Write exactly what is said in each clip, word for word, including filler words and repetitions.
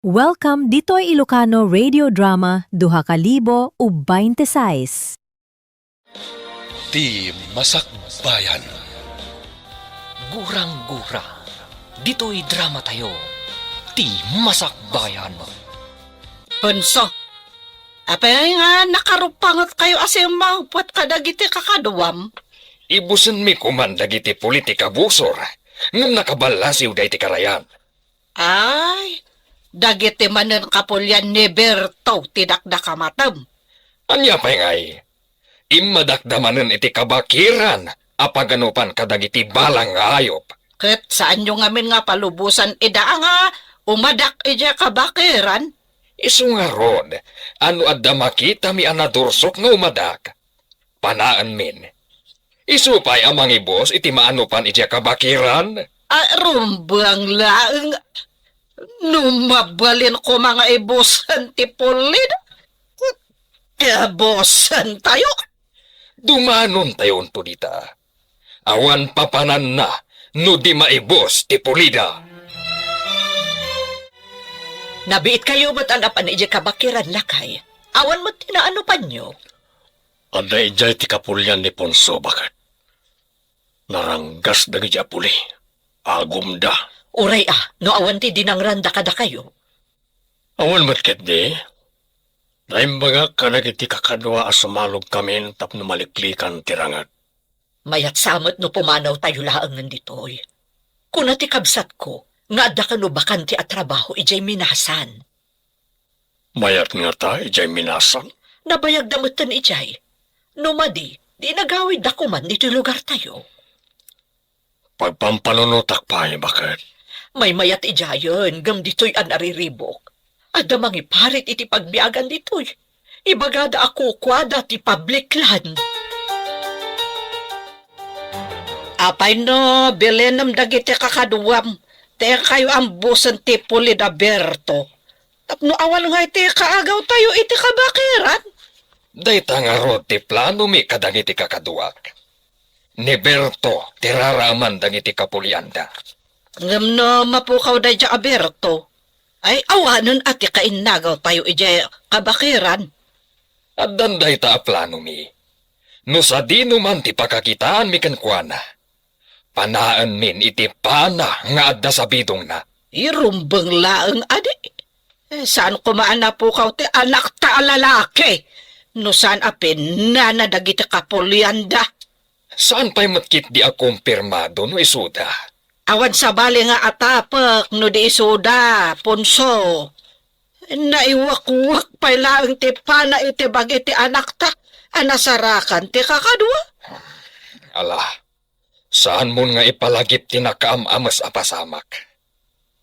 Welcome ditoy Ilocano Radio Drama duha ka libo ug baynte sais. Ti Masakbayan. Gurang-gura, ditoy drama tayo, Ti Masakbayan. Ponso, apay nga nakarupanget kayo a simmawpet kadagiti kakaduam? Ibusenmi koman dagiti puli ti kabusor, ngem nakaballasiw daydi karayan. Ay, dagiti manen kapulian ni Berto ti dakdakamatem. Ania pay ngay? Immadakda manen iti kabakiran a paganupan kadagiti balang nga ayup. Ket saanyo ngamin nga palubosan ida nga umadak idiay kabakiran? Isu ngarud, a no adda makitami a nadursok nga umadak, panaenmin. Isu pay a mangibus iti maanupan idiay kabakiran. A, rumbeng laeng. No mabalin koma nga ibusen ti pulida, ibusen tayo. Dumanontayo unto dita. Awan papananna no di maibus ti pulida. Nabiit kayo met a napan idiay kabakiran, lakay. Awan met ti naanupanyo. Adda idiay ti kapulian ni Ponso, baket. Naranggas dagiti a puli. Agumda. Uray a, no awan ti dinangranda kadakayo. Awan met ketdi. Naimbagak kadagiti kakadua a sumalogkamin tapno maliklikan ti ranget. Mayat sa met no pumanawtayo laengen ditoy. Kuna ti kabsatko nga adda kano bakante a trabaho idiay Minasan. Mayat ngata idiay Minasan? Nabayagda metten idiay. No madi, di nagawidda koman ditoy lugartayo. Pagpampanunotak pay, baket. Maymayat idiayen, ngem ditoy a nariribuk. Adda mangiparit iti pagbiagan ditoy. Ibagada a kukuada ti public land. Apay no bilenem dagiti kakaduam, ti kayo ambusen ti puli da Berto. Tapno awan nga iti kaagawtayo iti kabakiran? Dayta ngarud ti planomi kadagiti kakaduak. Ni Berto ti raraaman dagiti kapulianda. Ngem no mapukaw daydiay a Berto, ay awanen a ti kainnagawtayo idiay kabakiran. Addan dayta a planomi. No sadino man ti pakakitaanmi kenkuana, panaenmin iti pana nga adda sabidongna. Irumbeng laeng adi. Eh, saan koma a napukaw ti anakta a lalaki? No saan a pinnana dagiti kapulianda. Saan pay met ketdi a kumpirmado no isuda. Awan sabali nga atapek no di isuda, Ponso. Naiwakwak pay laeng ti pana iti bagi ti anakta a nasarakan ti kakadua. Ala, saanmon nga ipalagip ti nakaam-ames a pasamak.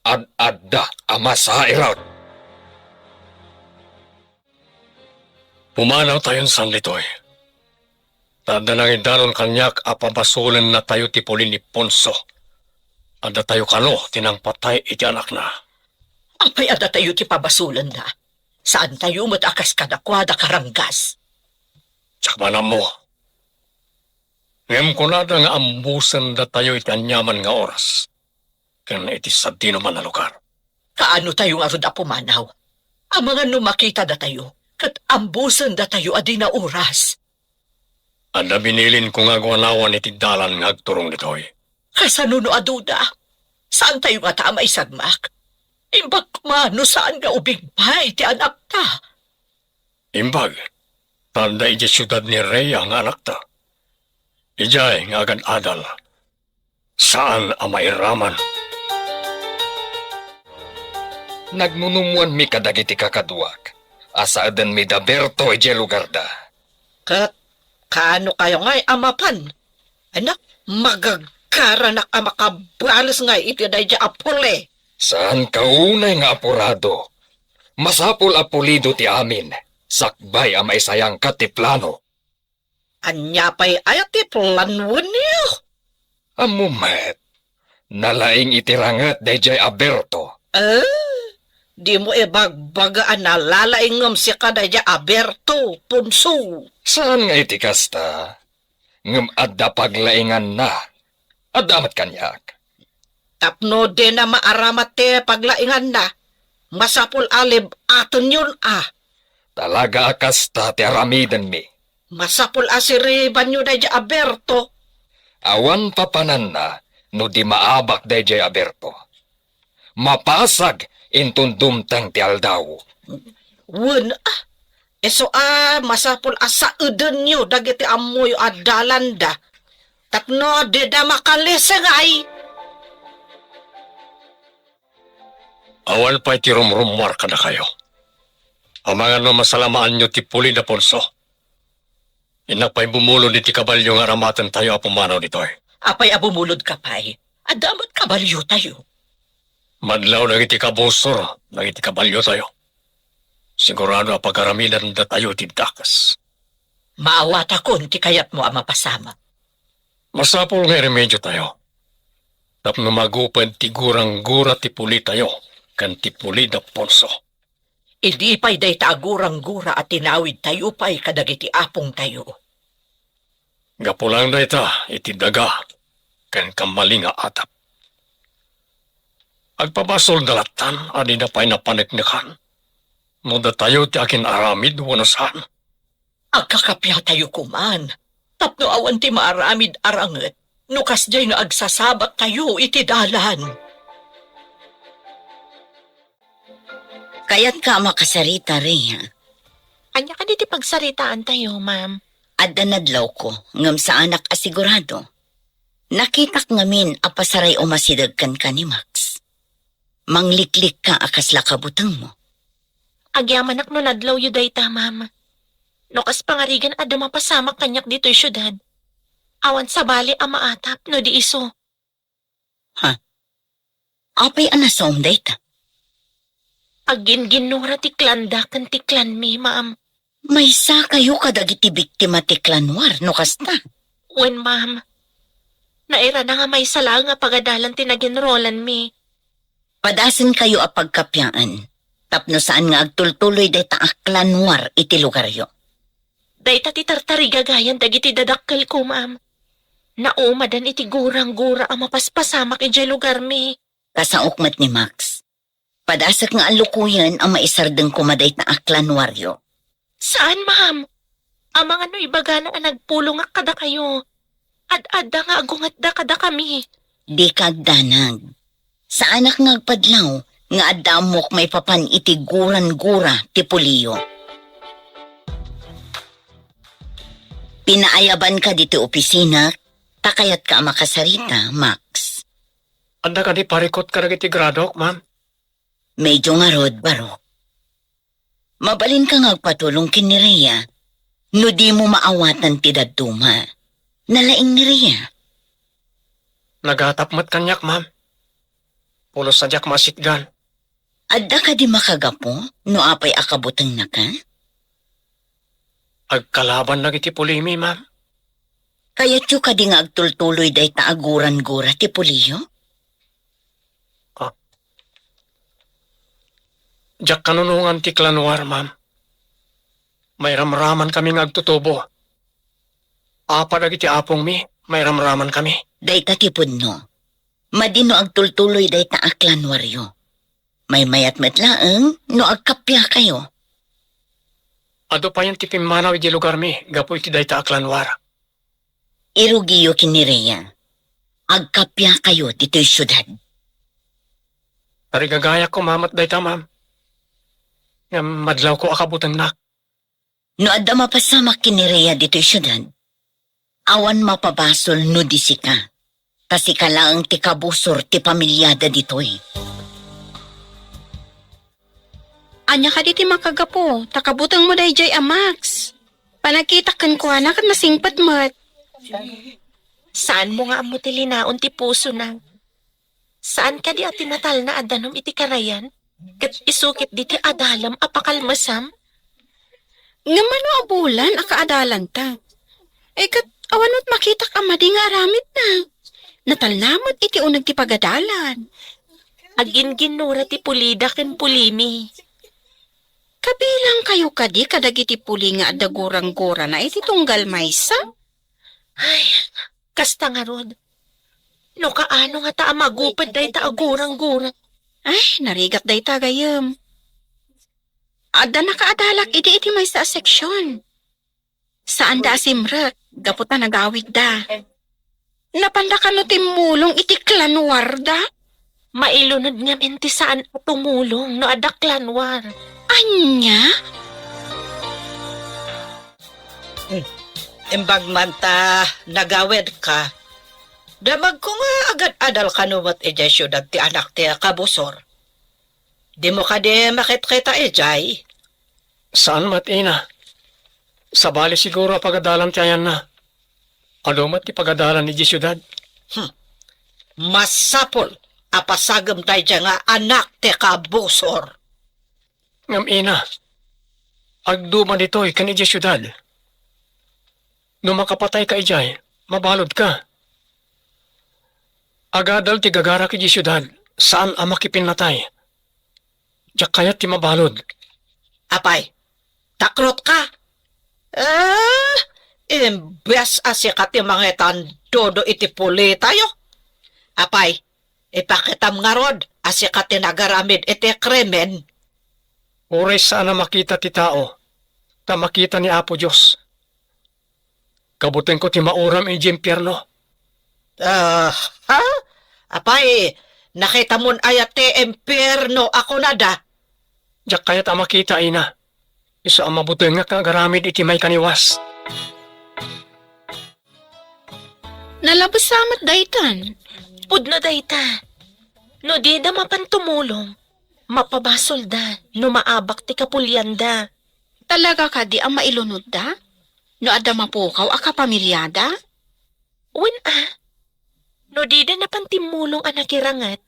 Ad-adda a masairak. Pumanawtayon san ditoy. Ta adda nangidanon kaniak a pabasolennatayo ti puli ni Ponso. Addatayo kano ti nangpatay iti anakna. Apay addatayo ti pabasolenna? Saantayo met a kas kadakuada karanggas. Diak man ammo. Ngem kunada nga ambusendatayo iti aniaman nga oras ken iti sadinoman a lugar. Kaanotayo ngarud a pumanaw? Amangan no makitadatayo ket ambusendatayo a di nauras. Adda binilinko nga aguanawan iti dalan nga agturong ditoy. Kasano no aduda? Saantayo ngata a maisagmak? Imbag koma no saan nga ubing pay ti anakta. Imbag, ta adda idiay siudad ni Rhea nga anakta. Idiay nga agad-adal, saan a mairaman. Nagnunummoanmi kadagiti kakaduak a saedenmi da Berto idiay lugarda. Ket kaano kayo ngay a mapan? Anak, magagaranak a makabales ngay iti daydiay a puli. Saanka unay nga apurado. Masapul a pulido ti amin, sakbay a maisayangka ti plano. Ania pay aya ti planoenyo? Ammo met, nalaing iti ranget daydiay a Berto. Eh, dimo ibagbaga a nalalaing ngem sika daydiay a Berto, Ponso. Saan nga iti kasta, ngem adda paglainganna. Adda met kaniak. Tapno dina maaramat ti paglainganna, Masapul a leb-atenyon a. Talaga a kasta ti aramidenmi. Masapul a siribanyo daydiay a Berto. Awan papananna no di maabak daydiay a Berto. Mapasag inton dumteng ti aldaw. Wen a, isu a masapul a saedenyo dagiti ammoyo a dalanda. Tapno dida makalisengay. Awan pay ti rumrummuar kadakayo. Amangan no masalamaanyo ti puli da Ponso. Innak pay bumulod iti kabalio nga aramatentayo a pumanaw ditoy. Apay a bumulodka pay? Adda met kabaliotayo. Madlaw dagiti kabusor dagiti kabaliotayo. Sigurado a pagaramidandatayo ti dakes. Maawatakon ti kayatmo a mapasamak. Masapul nga iremediotayo. Tapno maguped ti guranggura ti pulitayo ken ti puli da Ponso. Idi pay dayta a guranggura a tinawidtayo pay kadagiti apongtayo. Gapu laeng dayta iti daga ken kammalinga atap. Agpabasolda lattan a dida pay napaneknekan no datayo ti akin-aramid wenno saan. Agkakapiatayo koman tapno awan ti maaramid a ranget no kasdiay nga agsasabattayo iti dalan. Kayatka a makasarita, Rhea? Ania kadi ti pagsaritaantayo, ma'am? Adda nadlawko, ngem saanak a sigurado. Nakitak ngamin a pasaray umasideg kenka ni Max. Mangliklikka a kasla kabutengmo. Agyamanak no nadlawyo dayta, ma'am. No kas pangarigan adda mapasamak kaniak ditoy siudad, awan sabali a maatap no di isu. Ha? Apay a nasaom dayta? Agginginnura ti klanda ken ti klanmi, ma'am. Maysakayo kadagiti biktima ti klan war no kasta? Wen, ma'am. Nairana nga maysa laeng a pagadalan ti naginrolanmi. Padasenkayo a pagkapiaan tapno saan nga agtultuloy dayta a klan war iti lugaryo. Dayta ti tartarigagayan dagiti dadakkelko, ma'am. Naumadan iti guranggura a mapaspasamak idiay lugarmi. Kasaok met ni Max. Padasek nga allukoyen a maisardeng koma dayta a klan waryo. Saan, ma'am. Amangan no ibagana a nagpulongak kadakayo. Ad-adda nga agungetda kadakami. Dika agdanag. Saanak nga agpadlaw nga adda ammok maipapan iti guranggura ti puliyo. Pinaayabanka ditoy opisina, ta kayatka a makasarita, Max. Adda kadi parikut kadagiti graduok, ma'am? Medyo ngarud, Barok. Mabalinka nga agpatulong ken ni Rhea no dimo maawatan ti dadduma. Nalaing ni Rhea. Nagatap met kaniak, ma'am. Pulos a diak masitgan. Adda kadi makagapu no apay a kabutengnaka? Agkalaban dagiti pulimi, ma'am. Kayatyo kadi nga agtultuloy dayta a guranggura ti puliyo? Ah. Diak kanunongan ti klan war, ma'am. Mairamraman kami nga agtutubo. Apat dagiti apongmi, mairamraman kami. Dayta ti pudno. Madi no agtultuloy dayta a klan waryo. Maymayat met laeng no agkappiakayo. Adu payen ti pimmanaw iti lugarmi gapu iti dayta a klan war. Irugiyo ken ni Rhea. Agkappiakayo ditoy siudad. Tarigagayak koma met dayta, ma'am. Ngem madlawko a kabutengnak. No adda mapasamak ken ni Rhea ditoy siudad, awan mapabasol no di sika. Ta sika laeng ti kabusor ti pamiliada ditoy. Ania kadi ti makagapu, ta kabutengmo daydiay a Max? Panagkitak kenkuana ket nasingpet met. Saanmo nga ammo ti linaon ti pusona. Saan kadi a ti natalna a danum iti karayan? Ket isu ket ditoy adalam a pakalmasam? Ngem mano a bulan a kaadalanta? Eh, ket awan met makitak a madi nga aramidna. Natalna met iti uneg ti pagadalan. Aginginnura ti pulida ken pulimi. Kabilangkayo kadi kadagiti puli nga adda guranggurana iti tunggal maysa? Ay, kasta ngarud. No kaano ngata a maguped dayta a guranggura, Ay, narigat dayta, gayyem. Adda nakaadalak idi iti maysa a seksyon. Saanda a simrek, gapu ta nagawidda. Napanda kano timmulong iti clan war da? Mailunod ngamin ti saan a tumulong no adda clan war. Ania? Hmm. Imbag man ta nagawidka, damagko nga agad-adal kano met idiay siudad ti anak ti kabusor. Dimo kadi makitkita idiay? Saan met, ina. Sabali siguro a pagadalan ti ayanna. Adu met ti pagadalan idiay siudad. Hmm. Masapul a pasagem daydiay nga anak ti kabusor. Ngem, ina, agduma ditoy ken idiay siudad. No makapatayka idiay, mabaludka. Agadal ti gagarak idiay siudad, saan a makipinnatay. Diak kayat ti mabalud. Apay, taklotka? Eh, imbes a sika ti mangitandudo iti pulitayo. Apay, ipakitam ngarud a sika ti nagaramid iti krimen. Uray saan a makita ti tao, ta makita ni Apo Dios. Kabutengko ti mauram idiay impierno. Ah, ha? Apay, nakitamon aya ti impierno a kunada? Diak kayat a makita, ina. Isu a mabutengak nga agaramid iti maikaniwas. Nalabes sa met daytan. Pudno dayta. No dida mapan tumulong, mapabasolda no maabak ti kapulianda. Talaga kadi a mailunodda? No adda mapukaw a kapamiliada? Wen a, no dida napan timmulong a nakiranget,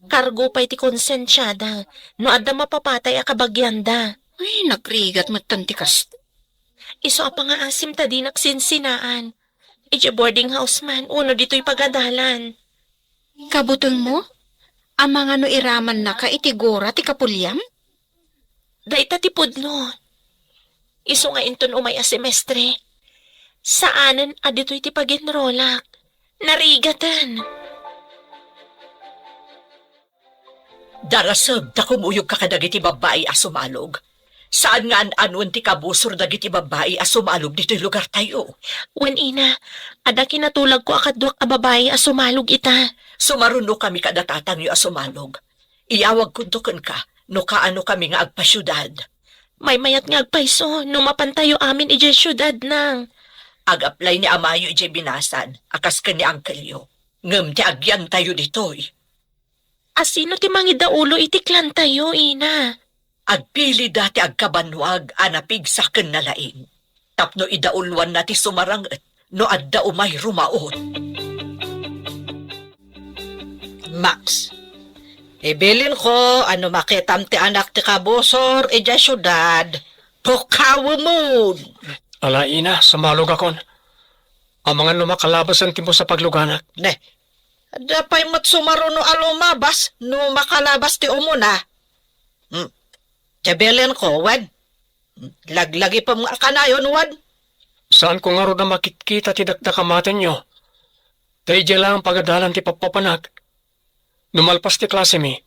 kargo pay ti konsensiada no adda mapapatay a kabagianda. Ay, nagrigat metten ti kasta. Isu a pangaasim ta dinak sinsinaan. Idiay boarding house man, wenno ditoy pagadalan. Kabutengmo? Amangan no iramannaka iti gura ti kapuliam? Dayta ti pudno. Isu nga inton umay a semestre, saanen a ditoy ti pag-enrollak. Narigaten. Darasem ta kumuyogka kadagiti babbai a sumalog. Saan nga an-anuen ti kabusor dagiti babbai a sumalog ditoy lugartayo. Wen, ina, adda kinatulagko a kaduak a babbai a sumalog ita. Sumarunokami kada tatangyo a sumalog. Iyawagkonto kenka no kaanokami nga agpasiudad. Maymayat nga agpayso no mapantayo amin idiay siudad, nang. Ag-apply ni amayo idiay binasan a kas ken ni angkelyo. Ngem ti agyantayo ditoy. Asino ti mangidaulo iti clantayo, ina? Agpilida ti agkabannuag a napigsa ken nalaing tapno idauluanna ti sumaranget no adda umay rumaut. Max, ibilinko a no makitam ti anak ti kabusor idiay siudad, pukawemon! Ala, ina, sumalogakon. Amangan no makalabasan ti mus a pagluganak. Ne, adda pay met sumaruno a lumabas no makalabas ti umuna. Hmm. Ti ibilinko, wen? Laglagipem nga kanayon, wen? Saanko ngarud a makitkita ti dakdakamatenyo. Ta idiay laeng pagadalan ti pappapanak. No malpas ti klasemi,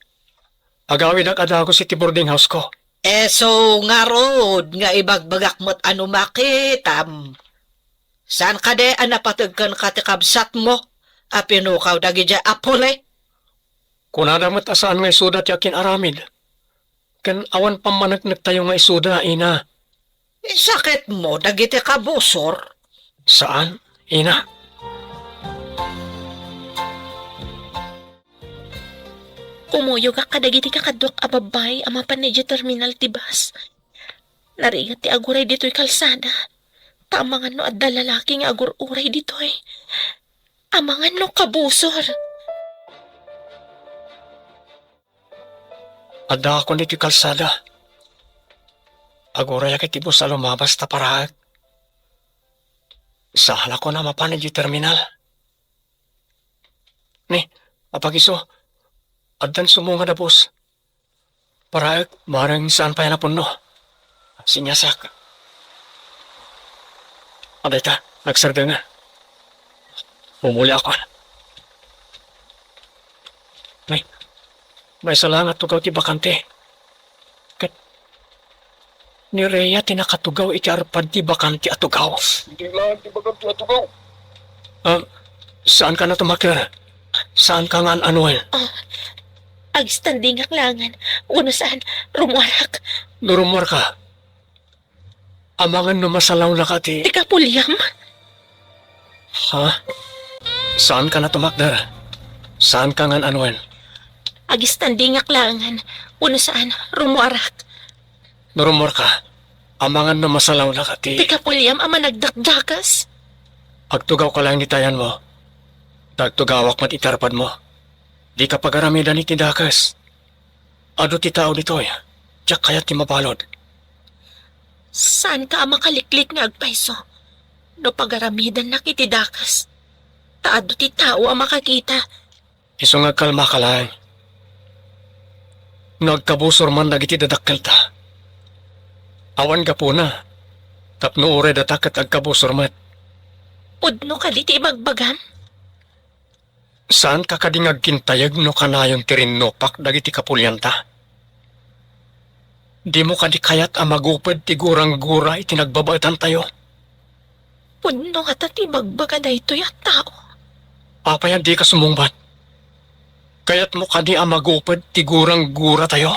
agawidak a dagus iti boarding house-ko. Isu ngarud nga ibagbagak met a no makitam. Saan kadi a napateg kenka ti kabsatmo a pinukaw dagidiay a puli? Kunada met a saan nga isuda ti akin-aramid. Ken awan pammaneknektayo nga isuda, ina. Isakitmo dagiti kabusor? Saan, ina. Kumuyogak kadagiti kakaduak a babbai a mapan idiay terminal ti bus. Narigat ti aguray ditoy kalsada. Ta amangan no adda lalaki nga agur-uray ditoy. Amangan no kabusor. Addaakon ditoy kalsada. Agurayak iti bus a lumabas ta paraek. Sahalakon a mapan idiay terminal. Ni, apagiso, addan sumungad a bus. Paraek, bareng saan pay a napunno. Siniasak. Adayta, nagsardeng. Bumuliakon. Ni, Maysa la nga tugaw ti bakante. Ket ni Rhea ti nakatugaw iti arpad ti bakante a tugaw. Hindi lang ti bakante a tugaw. Ah, saanka natumakder? Saanka nga an-anuen? Ah, agstandingak laengen. Wenno saan, rummuarak. No rummuarka, amangan no masalawnaka ti Ti kapuliam? Ha? Saanka natumakder? Saanka nga an-anuen? Agstandingak laengen. Wenno saan, rummuarak. No rummuarka, amangan no masalawnaka ti Ti kapuliam a managdakdakes? Agtugawka laeng iti ayanmo. Ta agtugawak met iti arpadmo. Dika pagaramidan iti dakes. Adu ti tao ditoy, diak kayat ti mabalud. Saanka a makaliklik nga agpayso no pagaramidannak iti dakes, ta adu ti tao a makakita. Isu nga agkalmaka laeng. No agkabusor man dagiti dadakkelta, awan gapuna, tapno uray data ket agkabusor met. Pudno kadi ti ibagbagam? Saanka kadi nga agkintayeg no kanayon ti rinnupak dagiti kapulianta? Dimo kadi kayat a maguped ti gurang-gura iti nagbabaetantayo? Pudno ngata ti ibagbaga daytoy a tao. Apay a dika sumungbat? Kayatmo kadi a maguped ti gurang-guratayo?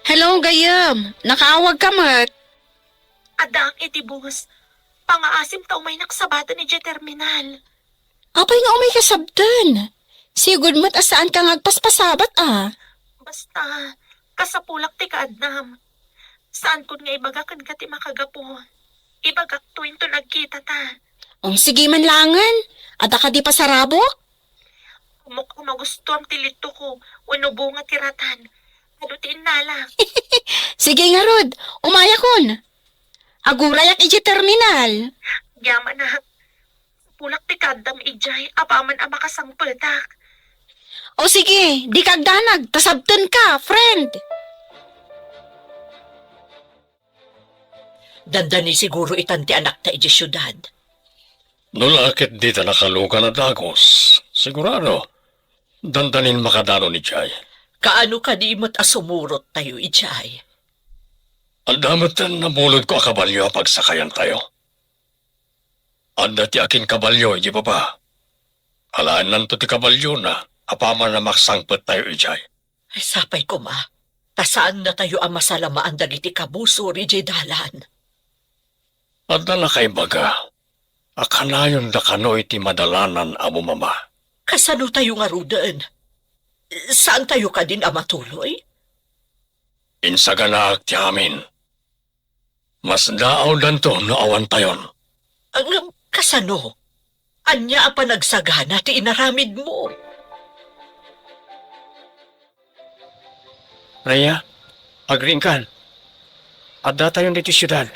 Hello, gayyem. Nakaawagka met. Addaak iti bus. Pangaasim ta umaynak sabaten idiay terminal. Apay nga umayka sabten? Sigud met a saanka nga agpaspasabat a. Basta, kasapulak ti kaadnam. Saankon nga ibaga kenka ti makagapu. Ibagakto inton agkitata. O, sige man laengen. Adda kadi pasarabok? Ammok a magustuam ti litoko wenno bunga ti ratan. Adu ti innalak. Sige ngarud, umayakon. Agurayak idiay terminal. Agyamanak. Sapulak ti kaaddam idiay apaman a makasangpetak. O sige, dika agdanag, ta sabtenka, friend. Dandani siguro itan ti anakta idiay siudad. No la ket dita nakalugan a dagus, sigurado, dandanin makadanon idiay. Kaano kadi met a sumurottayo idiay? Adda met namulodko a kabalio a pagsakayantayo. Adda ti akinkabalio idiay baba. Alaennanto ti kabaliona apaman a maksangpettayo idiay. Ay, sapay koma, ta saannatayo a masalamaan dagiti kabusor idiay dalan. Adda nakaibaga a kanayonda kano iti madalanan a bumaba. Kasanotayo ngaruden? Saantayo kadin a matuloy? Insaganaak ti amin. Masdaawdanto no awantayon. Ngem kasano? Ania a panagsagana ti inaramidmo? Rhea, agriingkan. Addatayon ditoy siudad.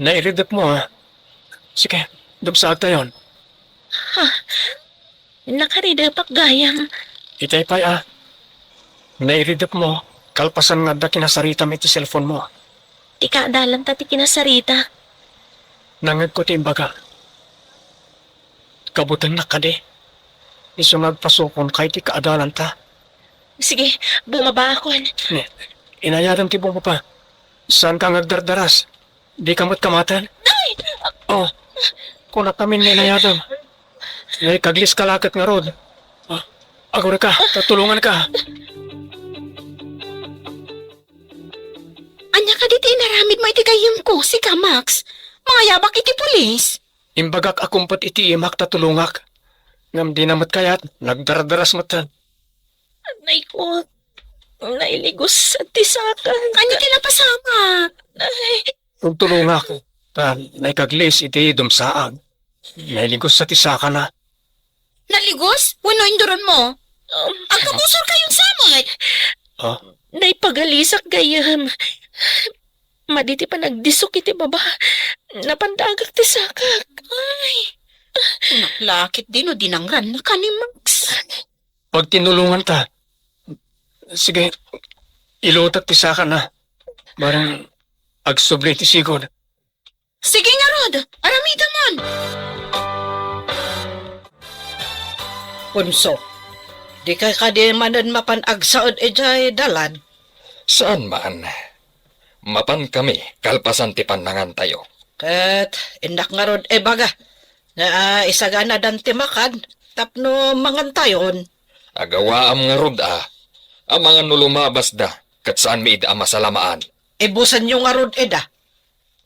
Nairidepmo, a. Sige, dumsaagtayon. Ha? Nakaridepak gayam. Itay pay, a. Nairidepmo, kalpasan nga adda kinasaritam iti cellphone-mo. Ti kaadalanta ti kinasarita. Nangngegko ti imbaga. Kabutennak kadi. Isu nga agpasukonka iti kaadalanta. Sige, bumabaakon. Ne, inayadem ti bumaba. Saanka nga agdardaras. Dika met kamaten? Ay! Oh, kunak ngamin nga inayadem. Naikaglis ka la ket ngarud. Ah, agurayka, ta tulonganka. Ania kadi ti inaramidmo iti gayyemko, sika, Max? Mangayabak iti pulis? Imbagak a kumpet iti imak ta tulongak. Ngem dina met kayat, nagdardaras metten. Nay ko, nailigos ti saka. Ania ti napasamak? Nay. Agtulongak, ta naikaglis iti dumsaag. Nailigos ti sakana. Naligos? Wenno induronmo? Um, agkabusorkayon sa met? Ah? Naipagalisak gayyem. Madi ti panagdisok iti baba. Napandagak ti sakak. Ay. Kunak la ket dino dinangran na ka ni Max. Pagtinulonganta. Sige, ilutek ti sakana. Barang agsubli ti sigud. Sige ngarud, aramidemon. Punso, dikay kadi manen mapan agsaed idiay dalan? Saan man. Mapankami kalpasan ti pannangantayo. Ket innak ngarud ibaga nga, ah, isaganadan ti makan tapno mangantayon. Agawaam ngarud a, amangan no lumabasda, ket saanmi ida a masalamaan. Ibusenyo ngarud ida.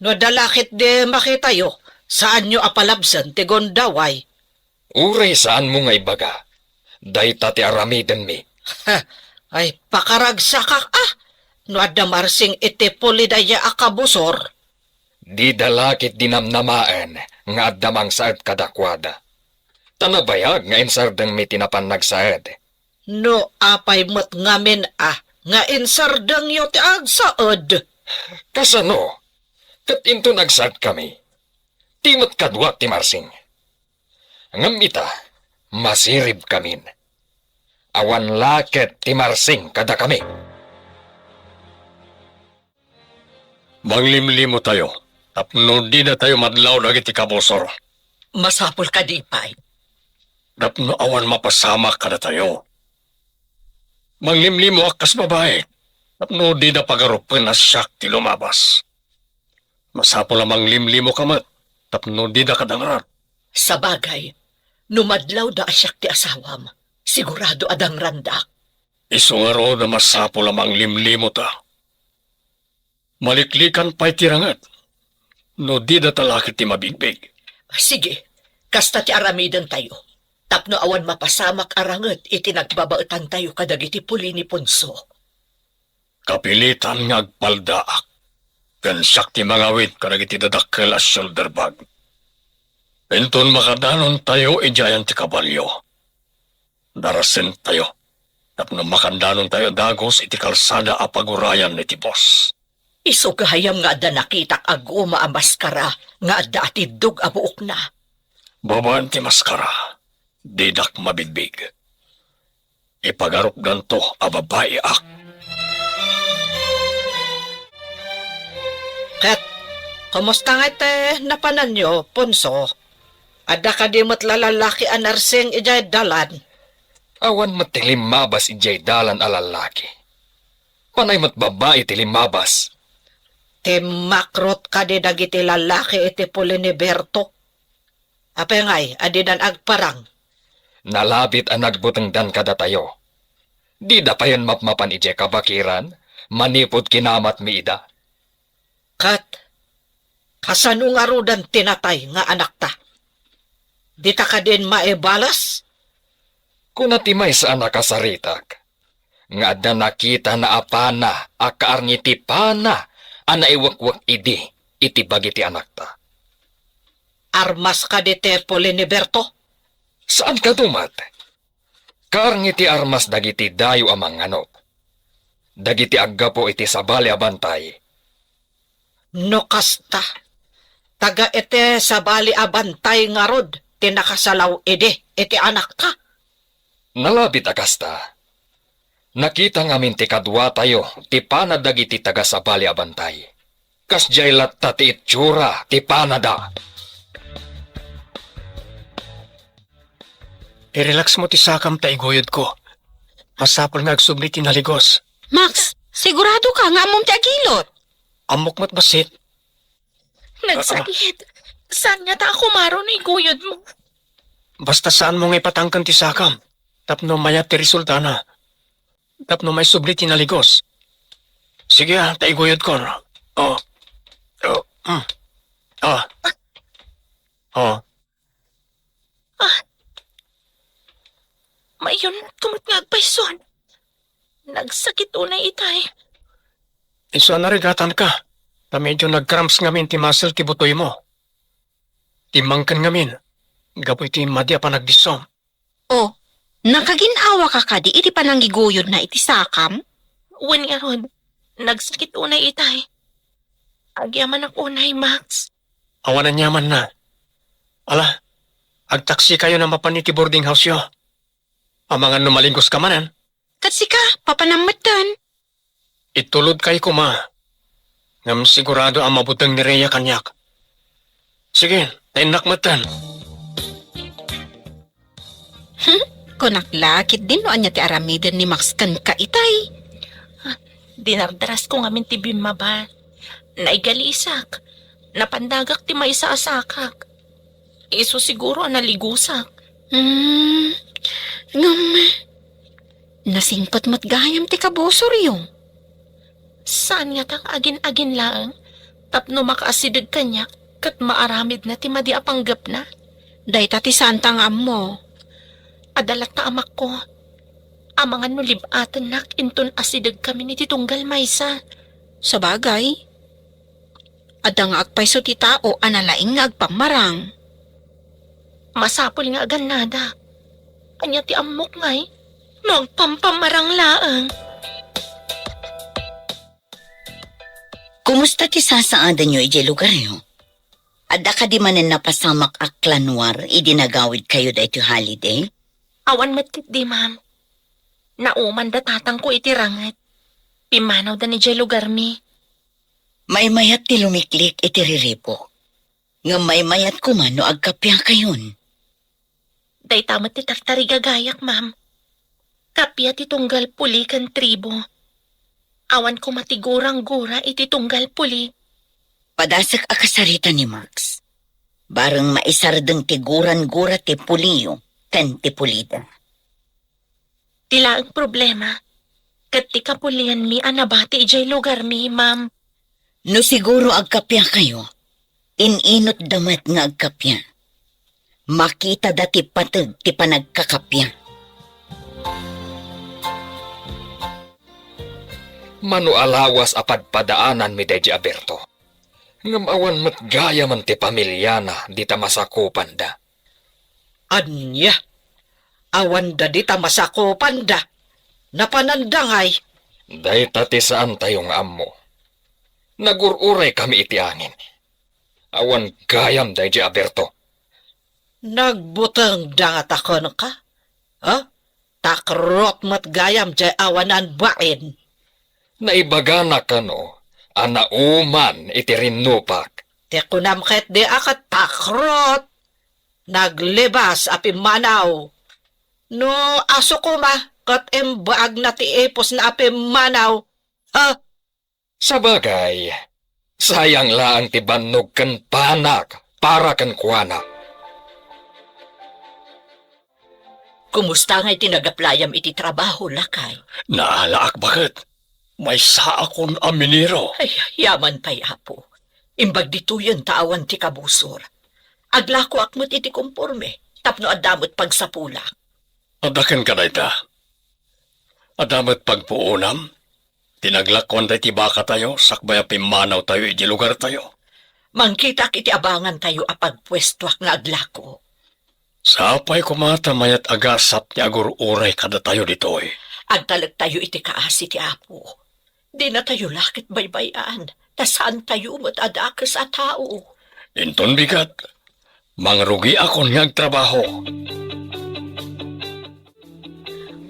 No adda la ketdi makitayo, saanyo a palabsen ti gundaway. Uray saanmo nga ibaga, dayta ti aramidenmi. Ha, ay, pakaragsakak a, no adda marsing iti puli dayta a kabusor. Dida la ketdi namnamaen nga adda mangsaed kadakuada. Ta nabayag nga insardengmi ti napan nagsaed. No apay met ngamin a nga insardengyo ti agsaed? Kasano? Ket inton agsaedkami, di met kadua ti marsing. Ngem ita, masiribkamin. Awan la ket ti marsing kadakami. Manglimlimotayo tapno didatayo madlaw dagiti kabusor. Masapul kadi pay? Tapno awan mapasamak kadatayo. Manglimlimoak kas babai tapno dida pagarupen a siak ti lumabas. Masapul a manglimlimoka met tapno dida kadangrad. Sabagay, no madlawda a siak ti asawam, sigurado a dangrandak. Isu ngarud a masapul a manglimlimota. Maliklikan pay ti ranget no dida talaki ti mabigbig. Sige, kasta ti aramidentayo, tapno awan mapasamak a ranget iti nagbabaetantayo kadagiti puli ni Ponso. Kapilitan nga agpaldaak, ken siak ti mangawid kadagiti dadakkel a shoulder bag. Inton makadanontayo idiayen ti kabalio, darasentayo tapno makandanontayo dagus iti kalsada a pagurayan iti bus. Isu gayam nga adda nakitak a guma a maskara nga adda atiddog a buokna. Babaen ti maskara, didak mabigbig. Ipagarupdanto a babaiak. Ket, kumusta nga iti napananyo, Ponso? Adda kadi met la lallaki a narsing idiay dalan? Awan met ti limmabas idiay dalan a lallaki. Panay met babbai ti limmabas. Timmakrot kadi dagiti lallaki iti puli ni Berto? Apay ngay a didan agparang? Nalabit a nagbutengdan kadatayo. Dida payen mapmapan idiay kabakiran manipud kinamatmi ida. Ket, kasano ngaruden ti natay nga anakta? Dita kadin maibalas? Kuna ti maysa a nakasaritak nga adda nakitana a pana a kaarngi ti pana a naiwekwek idi iti bagi ti anakta. Armas kadi ti puli ni Berto? Saan kadi met? Kaarngi ti armas dagiti dayo a mangnganok, dagiti aggapu iti sabali a bantay. No kasta, taga iti sabali a bantay ngarud ti nakasalaw idi iti anakta? Nalabit a kasta. Nakita ngamin ti kaduatayo ti pana dagiti taga sabali a bantay. Kasdiay latta ti itsura ti panada. I-relax mo ti sakam ta iguyodko. Masapul nga agsubli ti naligos. Max, sigurado ka nga ammom ti agilot? Ammok met bassit. Nagsakit. Saan ngata a kumaro no iguyod mo? Basta saan mo nga ipatangken ti sakam. Tapno mayat ti resultana. Tapno maisubli ti naligos. Sige, ah, ta iguyodko. Oh. Oh. Mm. Oh. Oh. Ah. Mayunat ko met nga agpayson. Nagsakit unay itay. Isu a narigatanka, ta medyo nag-cramps ngamin ti muscle ti butoymo. Timmangken ngamin, gapu iti madi a panagdissom. Oh, nakagin-awaka kadi iti panangiguyodna iti sakam? Wen ngarud, nagsakit unay itay. Agyamanak unay, Max. Awan aniamanna. Ala, agtaksikayo a mapan iti boarding house-yo. Amangan no maligos ka manen. Ket sika, papanam metten. Itulodkay koma. Ngem sigurado a mabuteng ni Rhea kaniak. Sige, ta innak metten. Kunak la, ketdin no ania ti aramiden ni Max kenka itay. Ah, dinardarasko ngamin ti bimmaba. Naigalisak. Napandagak ti maisasakak. Isu siguro a naligusak. Hmm, ngem, nasingpet met gayam ti kabusoryo. Saan ngata nga agin-agin laeng tapno makaasideg kaniak ket maaramidna ti madi a panggepna? Dayta ti saanta nga ammo. Adda latta amakko. Amangan no lib-atennak inton asidegkamin iti tunggal maysa. Sabagay, adda nga agpayso ti tao a nalaing nga agpammarang. Masapul nga agannada. Ania ti ammok ngay? No agpampammarang laeng. Kumusta ti sasaadanyo idiay lugaryo? Adda kadi manen napasamak a klanwar idi nagawidkayo daytoy holiday? Awan met ketdi, ma'am. Naumanda tatangko iti ranget. Pimmanawda idiay lugarmi. Maymayat ti lumiklik iti riribuk. Ngem maymayat koma no agkappiakayon. Dayta met ti tartarigagayak, ma'am. Kappia ti tunggal puli ken tribo. Awan koma ti gurang-gura iti tunggal puli. Padasek a kasarita ni Max. Bareng maisardeng ti gurang-gura ti puliyo ken ti pulida. Ti laeng problema, ket ti kapulianmi a nabati idiay lugarmi, ma'am. No siguro agkappiakayo, in-inutda met nga agkappia. Makitada ti pateg ti panagkakappia. Mano a lawas a padpadaananmi daydi Aberto. Ngem awan met gayamen ti pamiliana dita masakupanda. Ania? Awanda dita masakupanda? Napananda ngay? Dayta ti saantayo nga ammo. Nagur-uraykami iti angin. Awan gayam daydi Aberto. Nagbutengda ngata kenka? Ha? Takrot met gayam diay awanan bain. Naibagana kano a nauman iti rinnupak. Ti kunam ketdi a ket takrot. Naglibas a pimmanaw. No aso koma ket imbaagna ti ipusna a pimmanaw. Ha? Sabagay, sayang laeng ti bannog ken panak para kenkuana. Kumusta ngay ti nagaplayam iti trabaho, lakay? Naalaak baket. Maysaakon a minero. Ay, yaman pay, Apo. Imbag ditoyen ta awan ti kabusor. Aglakoak met iti komporme, tapno adda met pagsapulak. Adda kenka dayta? Adda met pagpuonam? Ti naglakuan daydi bakatayo sakbay a pimmanawtayo iti lugartayo. Mangkitaak iti abangantayo a pagpuestoak nga aglako. Sapay koma ta mayat a gasat ti agur-uray kadatayo ditoy. Agtalektayo iti kaasi ti Apo. Dinatayo la ket baybay-an, ta saantayo met a dakes a tao. Inton bigat, mangrugiakon nga agtrabaho.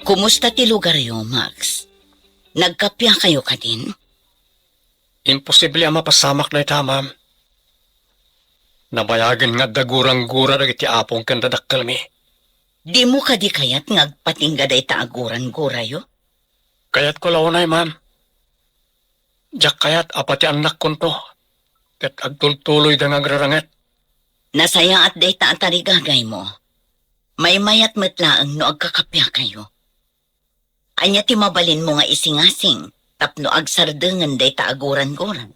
Kumusta ti lugaryo, Max? Nagkappiakayo kadin? Imposible a mapasamak dayta, ma'am. Nabayagen nga adda gurang-gura dagiti apong ken dadakkelmi. Dimo kadi kayat nga agpatingga dayta a gurang-gurayo? Kayatko la unay, ma'am. Diak kayat a pati annakkonto ket agtultuloyda nga agraranget. Nasayaat dayta a tarigagaymo. Maymayat met laeng no agkakappiakayo. Ania ti mabalinmo nga isingasing tapno agsardengen dayta a gurang-gura?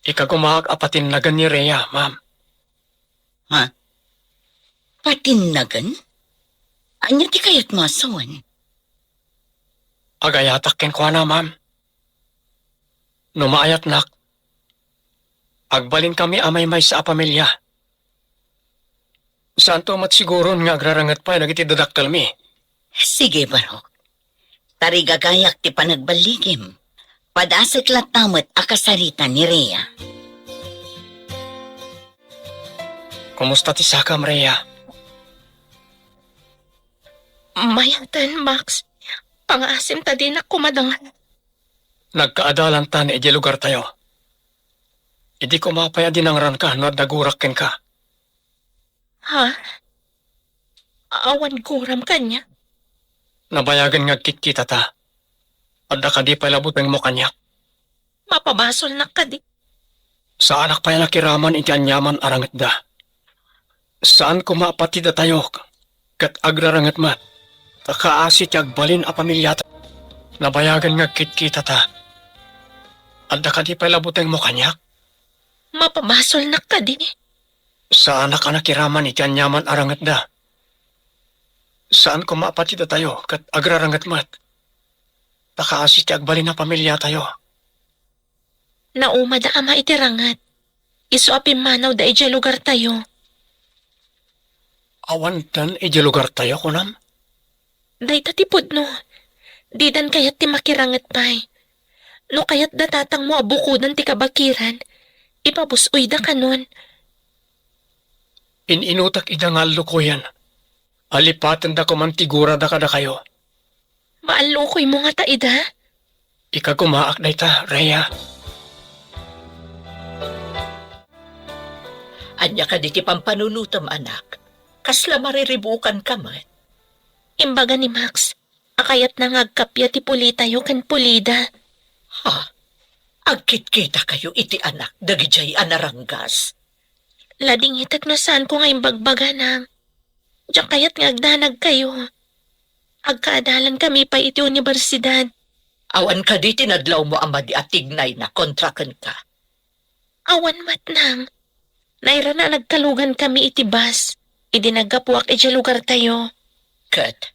Ikagumaak a patinnagen ni Rhea, ma'am. Ha? Patinnagen? Ania ti kayatmo a sawen? Agayatak kenkuana, ma'am. No maayatnak, agbalinkami a maymaysa a pamilia. Saanto met siguron nga agraranget pay dagiti dadakkelmi. Sige, Barok. Tarigagayak ti panagballigim. Padasek latta met a kasarita ni Rhea. Kumusta ti sakam, Rhea? Mayaten, Max. Pangaasim ta dinak kumadangag. Nagkaadalantan idiay lugartayo. Idi koma pay a dinangranka no adda gurak kenka. Ha? Awan guram kaniak. Nabayagen nga agkitkitata. Adda kadi pay la butengmo kaniak? Mapabasolnak kadi? Saanak pay a nakiraman iti aniaman a rangetda. Saan koma a pati datayo ket agrarangit met, ta kaasi ti agbalin a pamiliata. Nabayagen nga agkitkitata. Adda kadi pay la butengmo kaniak? Mapabasolnak kadi? Saanak a nakiraman iti aniaman a rangetda. Saan koma a pati datayo ket agrarangit met, ta kaasi ti agbalin a pamiliatayo. Naumada ama iti ranget. Isu a pimmanawda idiay lugartayo. Awanten idiay lugartayo, kunam? Dayta ti pudno. Didan kayat ti makiranget pay. No kayatda tatangmo a bukodan ti kabakiran, ipabus-oyda kanon. In-inutak ida nga allukoyen. Alipatenda koman ti gurada kadakayo. Maallukoymo ngata ida? Ikagumaak dayta, Rhea. Ania kadi ti pampanunotem, anak? Kasla mariribukanka met. Imbaga ni Max, a kayatna nga agkappia ti pulitayo ken pulida. Ha? Agkitkitakayo iti anak dagidiay a naranggas? Ladingitek no saanko nga imbagbaga, nang. Diak kayat nga agdanagkayo. Agkaadalankami pay iti unibersidad. Awan kadi ti nadlawmo a madi a tignayna kontra kenka? Awan met, nang. Nairana a nagkalugankami iti bus idi naggapuak idiay lugartayo. Ket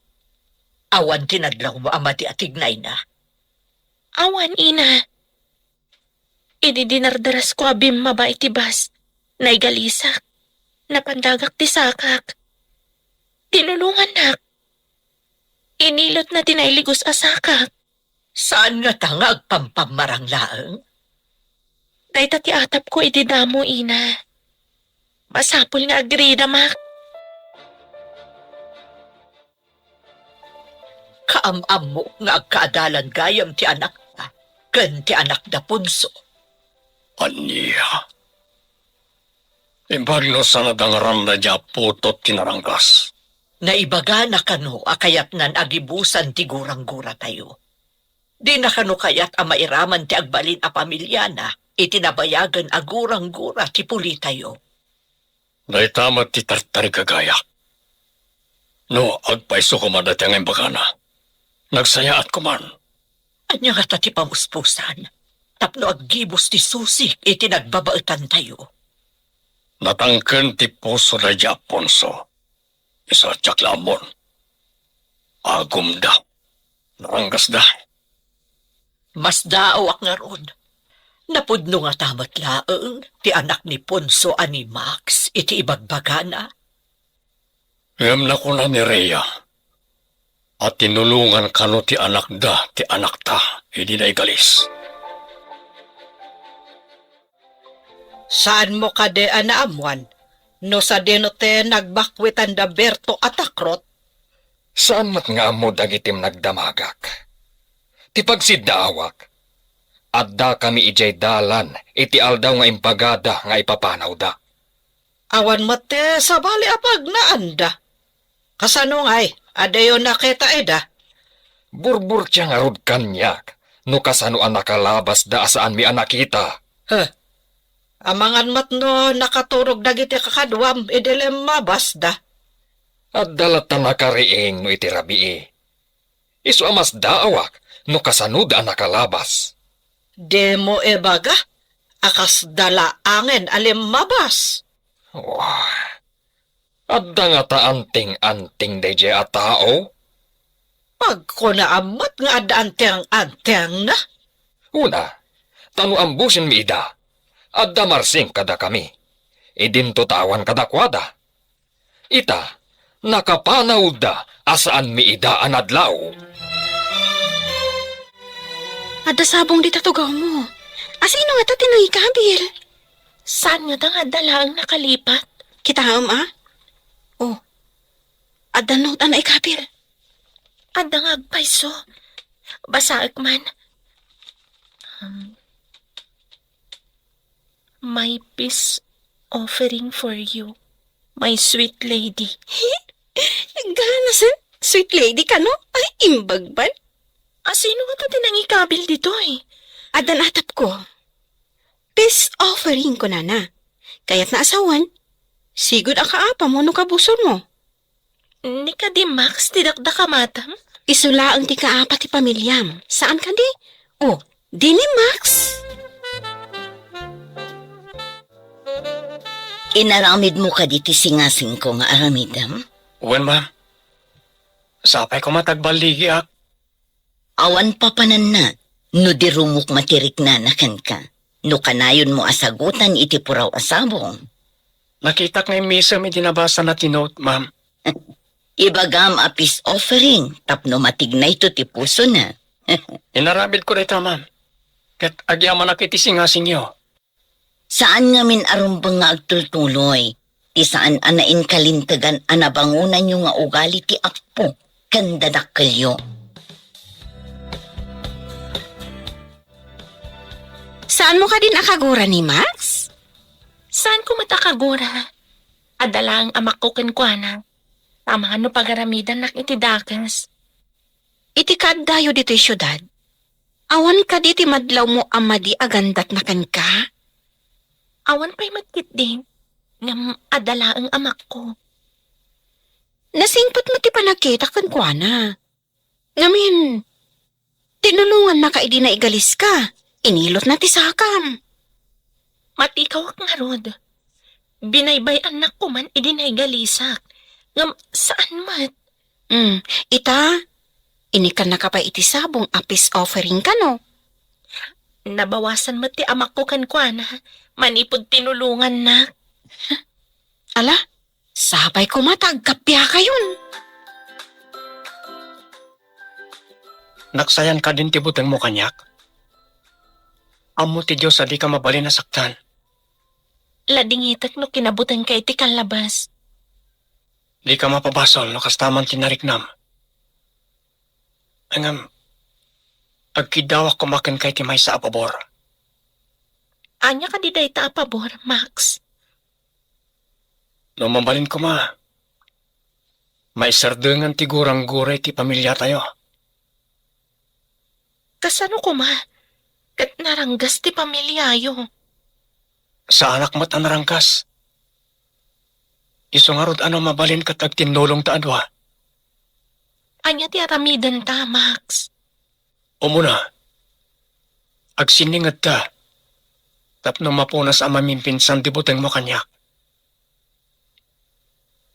awan ti nadlawmo a madi a tignayna? Awan, ina. Idi dinardarasko a bimmaba iti bus, naigalisak. Napandagak ti sakak. Tinulongannak. Inilotna ti nailigos a sakak. Saan ngata nga agpampammarang laeng? Dayta ti atapko idi damo, ina. Masapul nga agrida, Max. Kaam-ammo nga agkaadalan gayam ti anakta ken ti anakda Ponso. Ania? Imbag no saan a dangranda diay putot ti naranggas. Naibagana kano a kayatnan a gibusan ti gurangguratayo. Dina kano kayat a mairaman ti agbalin a pamiliana iti nabayagen a guranggura ti pulitayo. Dayta met ti tartarigagayak. No agpayso koma dayta nga imbagana, nagsayaat koman. Ania ngata ti pamuspusan tapno aggibus ti susik iti nagbabaetantayo? Natangken ti puso daydi Aponso. Isu a diak la ammon. Agumda. Naranggasda. Masdaawak ngarud. Napudno ngata met laeng ti anak ni Ponso a ni Max iti ibagbagana? Ngem nakuna ni Rhea a tinulongan kano ti anakda ti anakta idi naigalis. Saanmo kadi a naammuan no sadino ti nagbakwitanda Berto a takrot? Saan met nga ammo dagiti nagdamagak. Ti pagsiddaawak, addakami idiay dalan iti aldaw nga imbagada nga ipapanawda. Awan met ti sabali a pagnaanda. Kasano ngay, adayo nakita ida? Burburtia ngarud kaniak no kasano a nakalabasda a saanmi a nakita. Huh. Amangan met no nakaturog dagiti kakaduam idi limmabasda. Adda latta nakariing no iti rabii. Isu a masdaawak no kasanoda a nakalabas. Dimo ibaga a kasda laengen a limmabas. Wah, adda ngata anting-anting daydiay a tao? Agkunaam met nga adda anting-antingna. Una, ta no ambusenmi ida, adda marsing kadakami. Idinto ta awan kadakuada. Ita, nakapanawda a saanmi ida a nadlaw. Adda sabong dita tugawmo. Asino ngata ti nangikabil? Saan ngata nga adda laeng nakalipat? Kitaem, a? Oh. Adda note a naikabil. Adda nga agpayso. Basaek man. Um, My peace offering for you, my sweet lady. Ganasen, sweet lady ka, no? Ay, imbagban. Asino nga ta ti nangikabil ditoy? Addan atapko. Peace offering, kunana. Kayatna a sawen, sigud a kaapam wenno kabusormo. Ni kadi Max ti dakdakamatam? Isu laeng ti kaapa ti pamiliam. Saan kadi? O, di ni Max? Inaramidmo kadi ti singasingko nga aramidem? Wen, ma'am. Sapay koma ta agballigiak. Awan papananna no di rumukma ti riknana kenka, no kanayonmo a sagutan iti puraw a sabong. Nakitak nga immisem idi nabasana ti note, ma'am. Ibagam a peace offering tapno matignayto ti pusona. Inaramidko dayta, ma'am. Ket agyamanak iti singasingyo. Saan ngamin a rumbeng nga agtultuloy ti saan a nainkalintegan a nabangonanyo nga ugali ti appo ken dadakkelyo. Saanmo kadin a kagura ni Max? Saanko met a kagura. Adda laeng amakko kenkuana. Amangan no pagaramidannak iti dakes. Iti kaaddayo ditoy siudad, awan kadi ti madlawmo a madi a gandatna kenka? Awan pay met ketdi, ngem adda laeng amakko. Nasingpet met ti panagkitak kenkuana. Ngamin, tinulongannaka idi naigaliska, inilotna ti sakam. Matikawak ngarud. Binaybay-annak koman idi naigalisak. Ngem saan met. Hmm, ita, inikannaka pay iti sabong a peace offering kano? Nabawasan met ti amakko kenkuana, manipud tinulongannak. Ala, sapay koma ta agkappiakayon. Naksayan kadin ti butengmo kaniak? Ammo ti Dios a dika mabalin a saktan. Ladingitek no kinabutengka iti kallabas. Dika mapabasol no kasta man ti nariknam. Ngem, agkiddawak koma kenka iti maysa a pabor. Ania kadi dayta a pabor, Max? No mabalin koma, maisardengan ti gurangguray ti pamiliatayo. Kasano koma? Ket naranggas ti pamiliayo. Saanak met a naranggas. Isu ngarud a no mabalin ket agtinnulongta a dua. Ania ti aramidenta, Max? Umuna, agsinningedta tapno mapunas a mamimpinsan ti butengmo kaniak.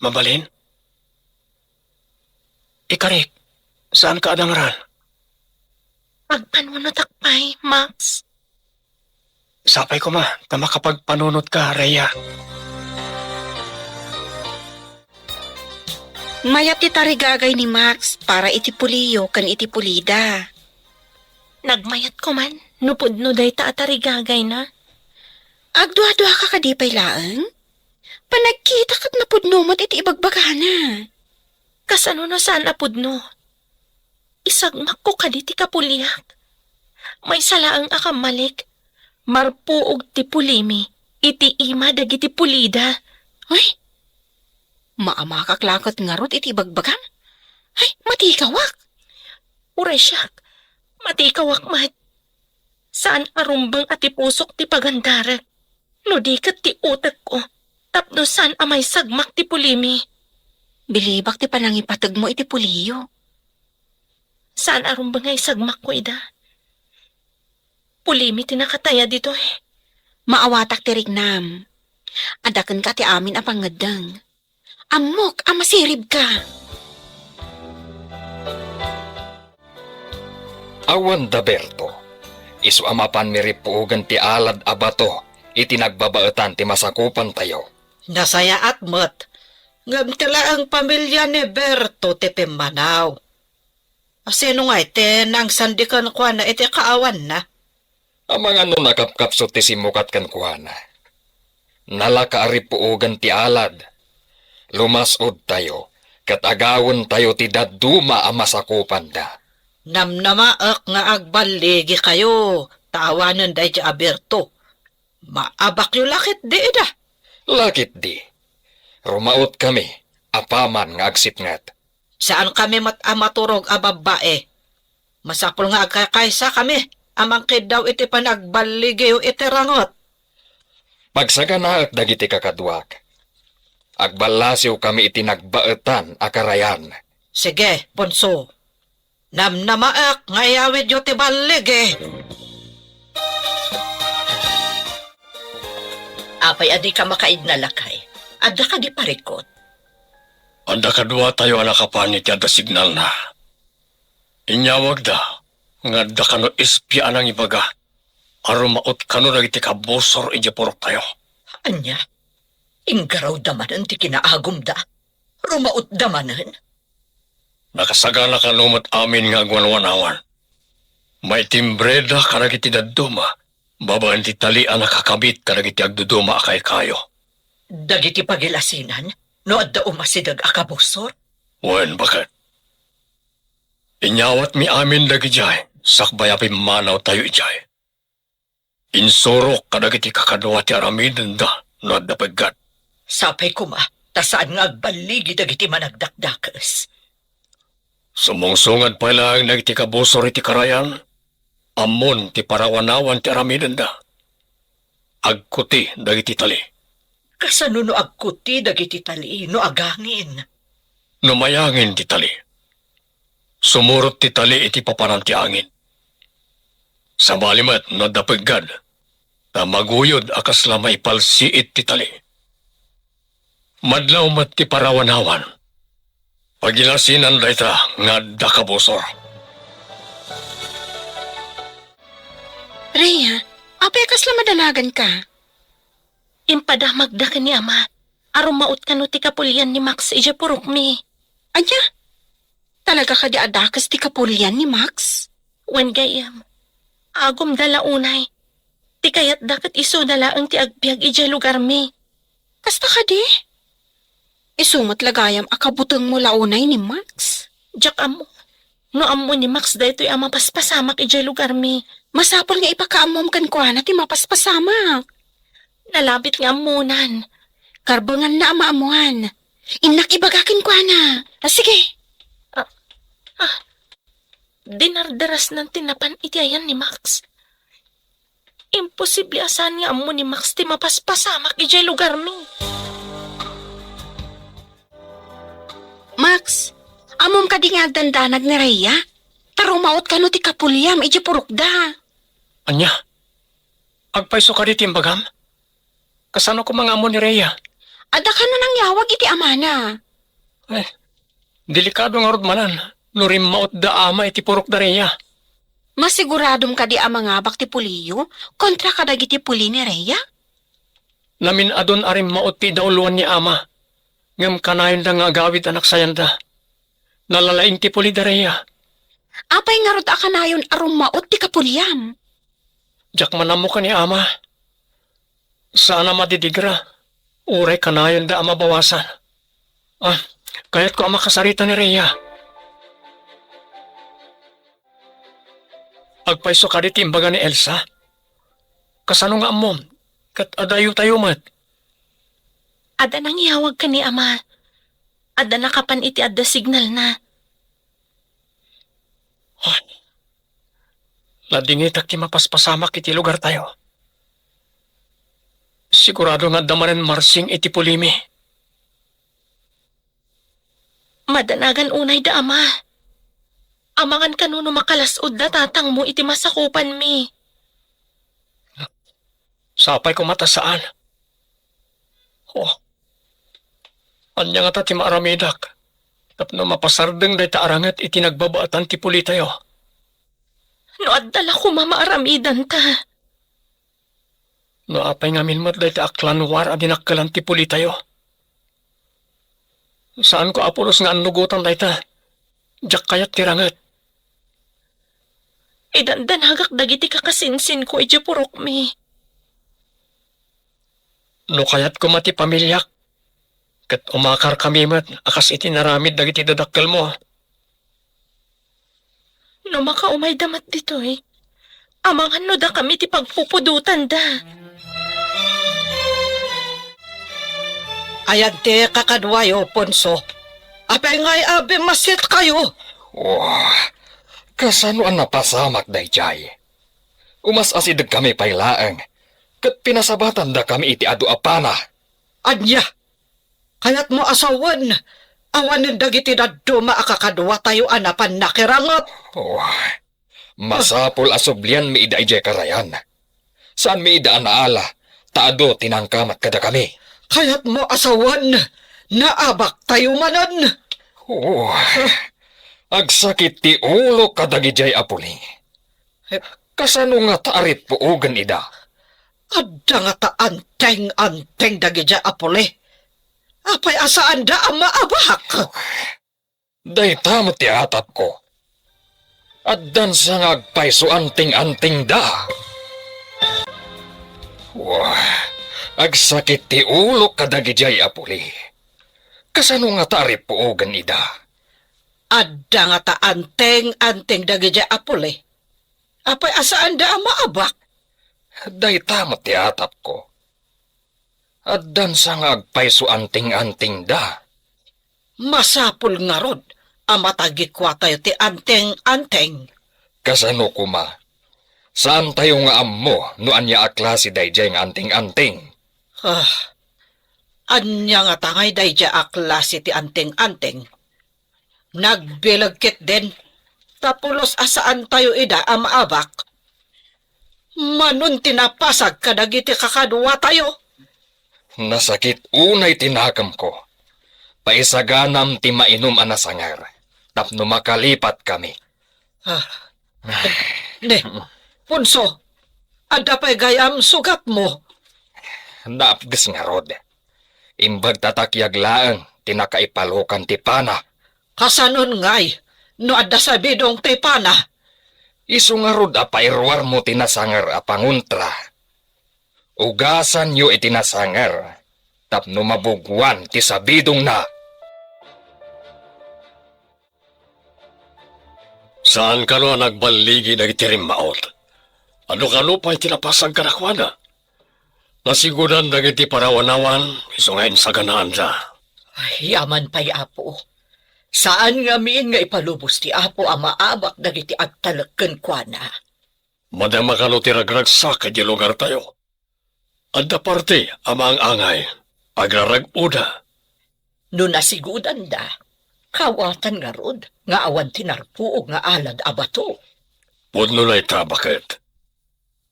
Mabalin? Ikarik, saanka a dangran? Agpanunotak pay, Max. Sapay koma ta makapagpanunotka, Rhea. Mayat ti tarigagay ni Max para iti puliyo ken iti pulida. Nagmayat koman no pudno dayta a tarigagayna. Agduaduaka kadi pay laeng? Panagkita ket napudno met iti ibagbagana. Kasano no saan a pudno? Isagmakko kadi ti kapuliak? Maysa laeng a kammalik, marpuog ti pulimi iti ima dagiti pulida. Ay, maamakak la ket ngarud iti ibagbagam? Ay, matikawak! Uray siak, matikawak met. Saan a rumbeng a ti pusok ti pagandarek. No di ket ti utekko, tapno saan a maisagmak ti pulimi. Bilibak ti panangipategmo iti puliyo. Saan a rumbeng nga isagmakko ida. Pulimi ti nakataya ditoy. Maawatak ti riknam. Adda kenka ti amin a pangngeddeng. Ammok a masiribka. Awan da Berto. Isu a mapan mirippuogan ti alad a bato iti nagbabaetan ti masakupantayo. Nasayaat met. Ngem ti laeng pamilia ni Berto ti pimmanaw. Asino ngay ti nangsandi kenkuana iti kaawanna? Amangan no nakapkapsut ti simmukat kenkuana. Nalaka a rippuogan ti alad. Lumas-odtayo, ket agawentayo ti dadduma a masakupanda. Namnamaek nga agballigikayo, ta awanen daydi a Berto. Maabakyo la ketdi ida. La ketdi. Rumaotkami. apaman nga agsipnget. Saankami met a maturog a babbai. Masapul nga agkakaysakami a mangkiddaw iti panagballigiyo iti rangot. Pagsaganaek dagiti kakaduak. Agballasiwkami iti nagbaetan a karayan. Sige, Ponso. Namnamaek nga iyawidyo ti balligi. Apay a dika makaidna, lakay? Adda kadi parikut? Adda kaduatayo a nakapan iti adda signalna. Inyawagda nga adda kano espia a nangibaga a rumaot kano dagiti kabusor idiay puroktayo. Ania? Inggarawda manen ti kinaagumda? Rumaotda manen? Nakasagana kano met amin nga agwanwanawan. Maitimbreda kadagiti dadduma babaen ti tali a nakakabit kadagiti agduduma a kaykayo. Dagiti pagilasinan, no adda umasideg a kabusor? Wen, baket. Inyawatmi amin dagidiay sakbay a pimmanawtayo idiay. Insurok kadagiti kakadua ti aramidenda no adda peggad. Sapay koma, ta saan nga agballigi dagiti managdakdakes. Sumungsungad pay laeng dagiti kabusor iti karayan, ammon ti parawanawan ti aramidenda. Agkuti dagiti tali. Kasano no agkuti dagiti tali no agangin? No mayangin ti tali, sumurot ti tali iti papanan ti angin. Sabali met no adda peggad, ta maguyod a kasla maipalsiit ti tali. Madlaw met ti parawanawan. Pagilasinan dayta nga adda kabusor. Rhea, apay a kasla madanaganka? Impadamagda ken ni Ama a rumaot kano ti kapulian ni Max idiay purokmi. Ania? Talaga kadi a dakes ti kapulian ni Max? Wen, gayyem. Agumda la unay. Ti kayatda ket isuna laeng ti agbiag idiay lugarmi. Kasta kadi? Isu met la gayam a kabutengmo la unay ni Max? Diak ammo. No ammo ni Max daytoy a mapaspasamak idiay lugarmi. Masapul nga ipakaammom kenkuana ti mapaspasamak. Nalabit nga ammonan. Karbenganna a maammoan. Innak ibaga kenkuana. A, sige. Ah, ah. Dinardarasnan ti napan iti ayan ni Max. Imposible a saan nga ammo ni Max ti mapaspasamak idiay lugarmi. Max, ammom kadi nga agdandanag ni Rhea? Ta rumaot kano ti kapuliam idiay purokda. Ania? Agpayso kadi ti imbagam? Kasano koma nga ammo ni Rhea? Adda kano nangyawag iti amana. Ay, delikado ngarud manen no rimmaotda ama iti purokda Rhea. Masiguradom kadi a mangabak ti puliyo kontra kadagiti puli ni Rhea? Namin-adon a rimmaot ti idauloan ni ama, ngem kanayonda nga agawid a naksayanda. Nalalaing ti puli da Rhea. Apay ngarud a kanayon a rummaot ti kapuliam? Diak man ammo ken ni ama. Saan a madidigra, uray kanayonda a mabawasan. Ah, kayatko a makasarita ni Rhea. Agpayso kadi ti imbaga ni Elsa? Kasano nga ammom? Ket adayotayo met. Adda nangyawag ken ni ama. Adda nakapan iti adda signalna. Ay, nadingitak ti mapaspasamak iti lugartayo. Sigurado nga adda manen marsing iti pulimi. Madanagan unay da ama. Amangan kano no makalas-od da tatangmo iti masakupanmi. Sapay koma ta saan. Oh. Ania ngata ti maaramidak tapno mapasardeng dayta a ranget iti nagbabaetan ti pulitayo? No adda la koma maaramidanta. No apay ngamin met dayta a klanwar a dinakkelan ti pulitayo? Saanko, Apolos, nga annugotan dayta. Diak kayat ti ranget. Idandanagak dagiti kakasinsinko idiay purokmi. No kayat koma ti pamiliak, ket umakarkami met a kas iti naramid dagiti dadakkelmo. No makaumayda met ditoy, amangan no dakami ti pagpupudotanda. Ayan ti kakaduayo, Ponso. Apay ngay a bimmasitkayo? Wah, kasano a napasamak daydiay? Umas-asidegkami pay laeng, ket pinasabatandakami iti adu a pana. Ania? Kayatmo a sawen, awanen dagiti dadduma a kakaduatayo a napan nakiranget? Oh, masapul a sublianmi ida idiay karayan. Saanmi ida a naala, ta adu ti nangkamat kadakami. Kayatmo a sawen, naabaktayo manen? Oh, agsakit ti ulo kadagidiay a puli. Eh, kasano ngata a rippuogen ida? Adda ngata anteng-anteng dagidiay a puli. Apay a saanda a maabak? Dayta met ti atapko. Addansa nga agpayso anteng-antengda. Wah, agsakit ti ulo kadagidiay a puli. Kasano ngata a rippuogen ida? Adda ngata anteng-anteng dagidiay a puli. Apay a saanda a maabak? Dayta met ti atapko. Addansa nga agpayso anteng-antengda. Masapul ngarud a matagikuatayo ti anteng-anteng. Kasano koma? Saantayo nga ammo no ania a klase daydiay nga anteng-anteng. Ah, ania ngata ngay daydiay a klase ti anteng-anteng? Nagbileg ketdin, ta pulos a saantayo ida a maabak. Manon ti napasag kadagiti kakaduatayo. Nasakit unay ti nakemko. Paisaganam ti mainum a nasanger tapno makalipatkami. Ah, ne, Ponso, adda pay gayam sugatmo? Naapges ngarud. Imbag ta takiag laeng ti nakaipalokan ti pana. Kasanon ngay no adda sabidong ti pana? Isu ngarud a pairuarmo ti nasanger a pangontra. Ugasanyo iti nasanger tapno mabuguan ti sabidongna. Saan kano a nagballigi dagiti rimmaot? Adu kano pay ti napasag kadakuada? Nasigudan dagiti parawanawan isu nga insaganaanda. Ay, aman pay, Apo. Saan ngamin nga ipalubos ti Apo a maabak dagiti agtalek kenkuana. Madama kano ti ragragsak idiay lugartayo? Adda parte a maang-angay, agrarag-oda. No nasigudanda, kawatan ngarud nga awan ti narpuog nga alad a bato. Pudno dayta, baket.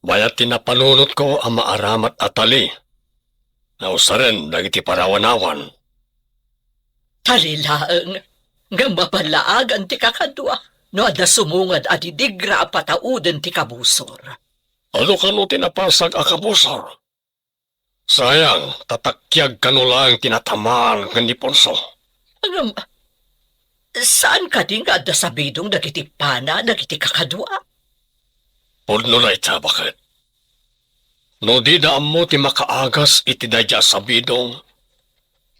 Mayat ti napanunotko a maaramat a tali nga usaren dagiti parawanawan. Tali laeng, ngem maballaagan ti kakadua no adda sumungad a didigra a patauden ti kabusor. Adu kano ti napasag a kabusor? Sayang, ta takiag kano laeng ti natamaan ken ni Ponso. Ngem, saan kadi nga adda sabidong dagiti pana dagiti kakadua? Pudno dayta, baket. No dida ammo ti makaagas iti daydiay a sabidong,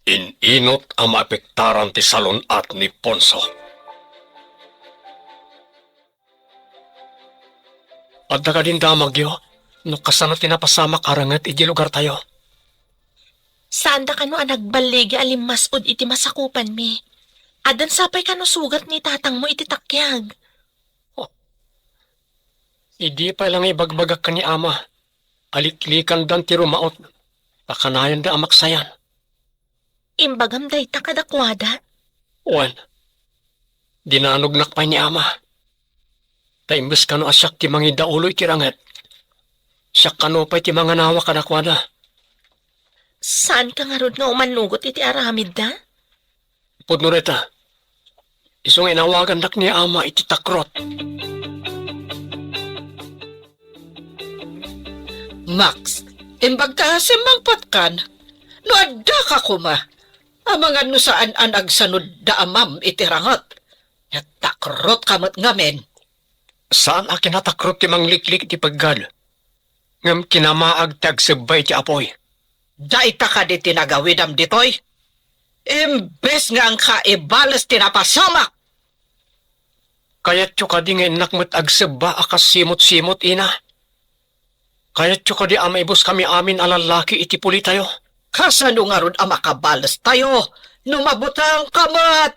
in-inot a maapektaran ti salun-at ni Ponso. Adda kadin damagyo no kasano ti napasamak a renget iti lugartayo? Saanda kano a nagballigi a limmas-ud iti masakupanmi. Addan sapay kano sugat ni tatangmo iti takiag. Oh. Idi pay la nga ibagbagak ken ni ama a liklikandan ti rumaot, pakanayanda a maksayan. Imbagam dayta kadakuada? Wen, dinanognak pay ni ama. Ta imbes kano a siak ti mangidaulo iti ranget, siak kano pay ti manganawa kadakuada. Saanka ngarud nga umanugot iti aramidda? Pudno dayta, isu nga inawagandak ni ama iti takrot. Max, imbag ta simmangpatkan, no addaka koma, amangan no saan a nagsanud da amam iti ranget. Natakrotka met ngamin. Saan a kinatakrot ti mangliklik iti peggad, ngem kinamaag ti agsebba iti apuy. Dayta kadi ti nagawidam ditoy? Imbes nga angka ibales ti napasamak! Kayatyo kadi nga innak met agsebba a kas simot-simot, ina? Kayatyo kadi a maibuskami amin a lallaki iti pulitayo? Kasano ngarud a makabales tayo no mabuteng ka met?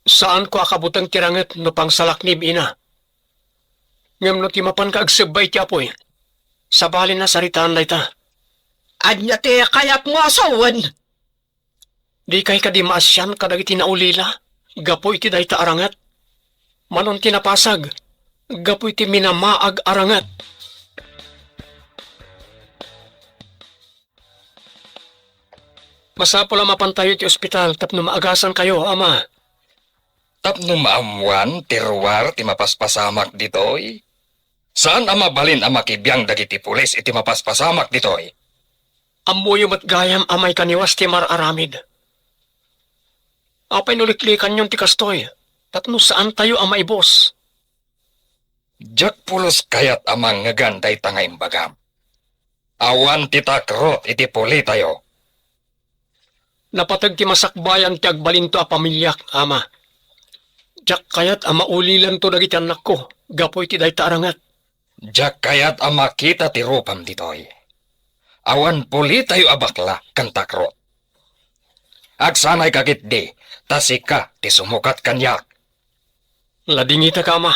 Saanko a kabuteng ti ranget no pangsalaknib, ina. Ngem no ti mapan ka agsebbay ti apoy, sabali a saritaan dayta. Ania ti kayatmo a sawen? Dikay kadi maasian kadagiti naulila gapu iti dayta a ranget? Manon ti napasag gapu iti minamaag a ranget. Masapul a mapantayo iti ospital tapno maagasankayo, Ama. Tapno maammoan ti ruar ti mapaspasamak ditoy? Saan a mabalin a makibiang dagiti pulis iti mapaspasamak ditoy. Ammoyo met gayam a maikaniwas ti mar-aramid. Apay no liklikanyon ti kastoy, tapno saantayo a maibus? Diak pulos kayat a mangngegan dayta nga imbagam. Awan ti takrot iti pulitayo. Napateg ti masakbayan ti agbalinto a pamiliak, Ama. Diak kayat a maulilanto dagiti annakko gapu iti dayta a ranget. Diak kayat a makita ti rupam ditoy. Awan pulitayo a bakla ken takrot. Agsanayka ketdi, ta sika ti sumukat kaniak. Ladingitak, Ama.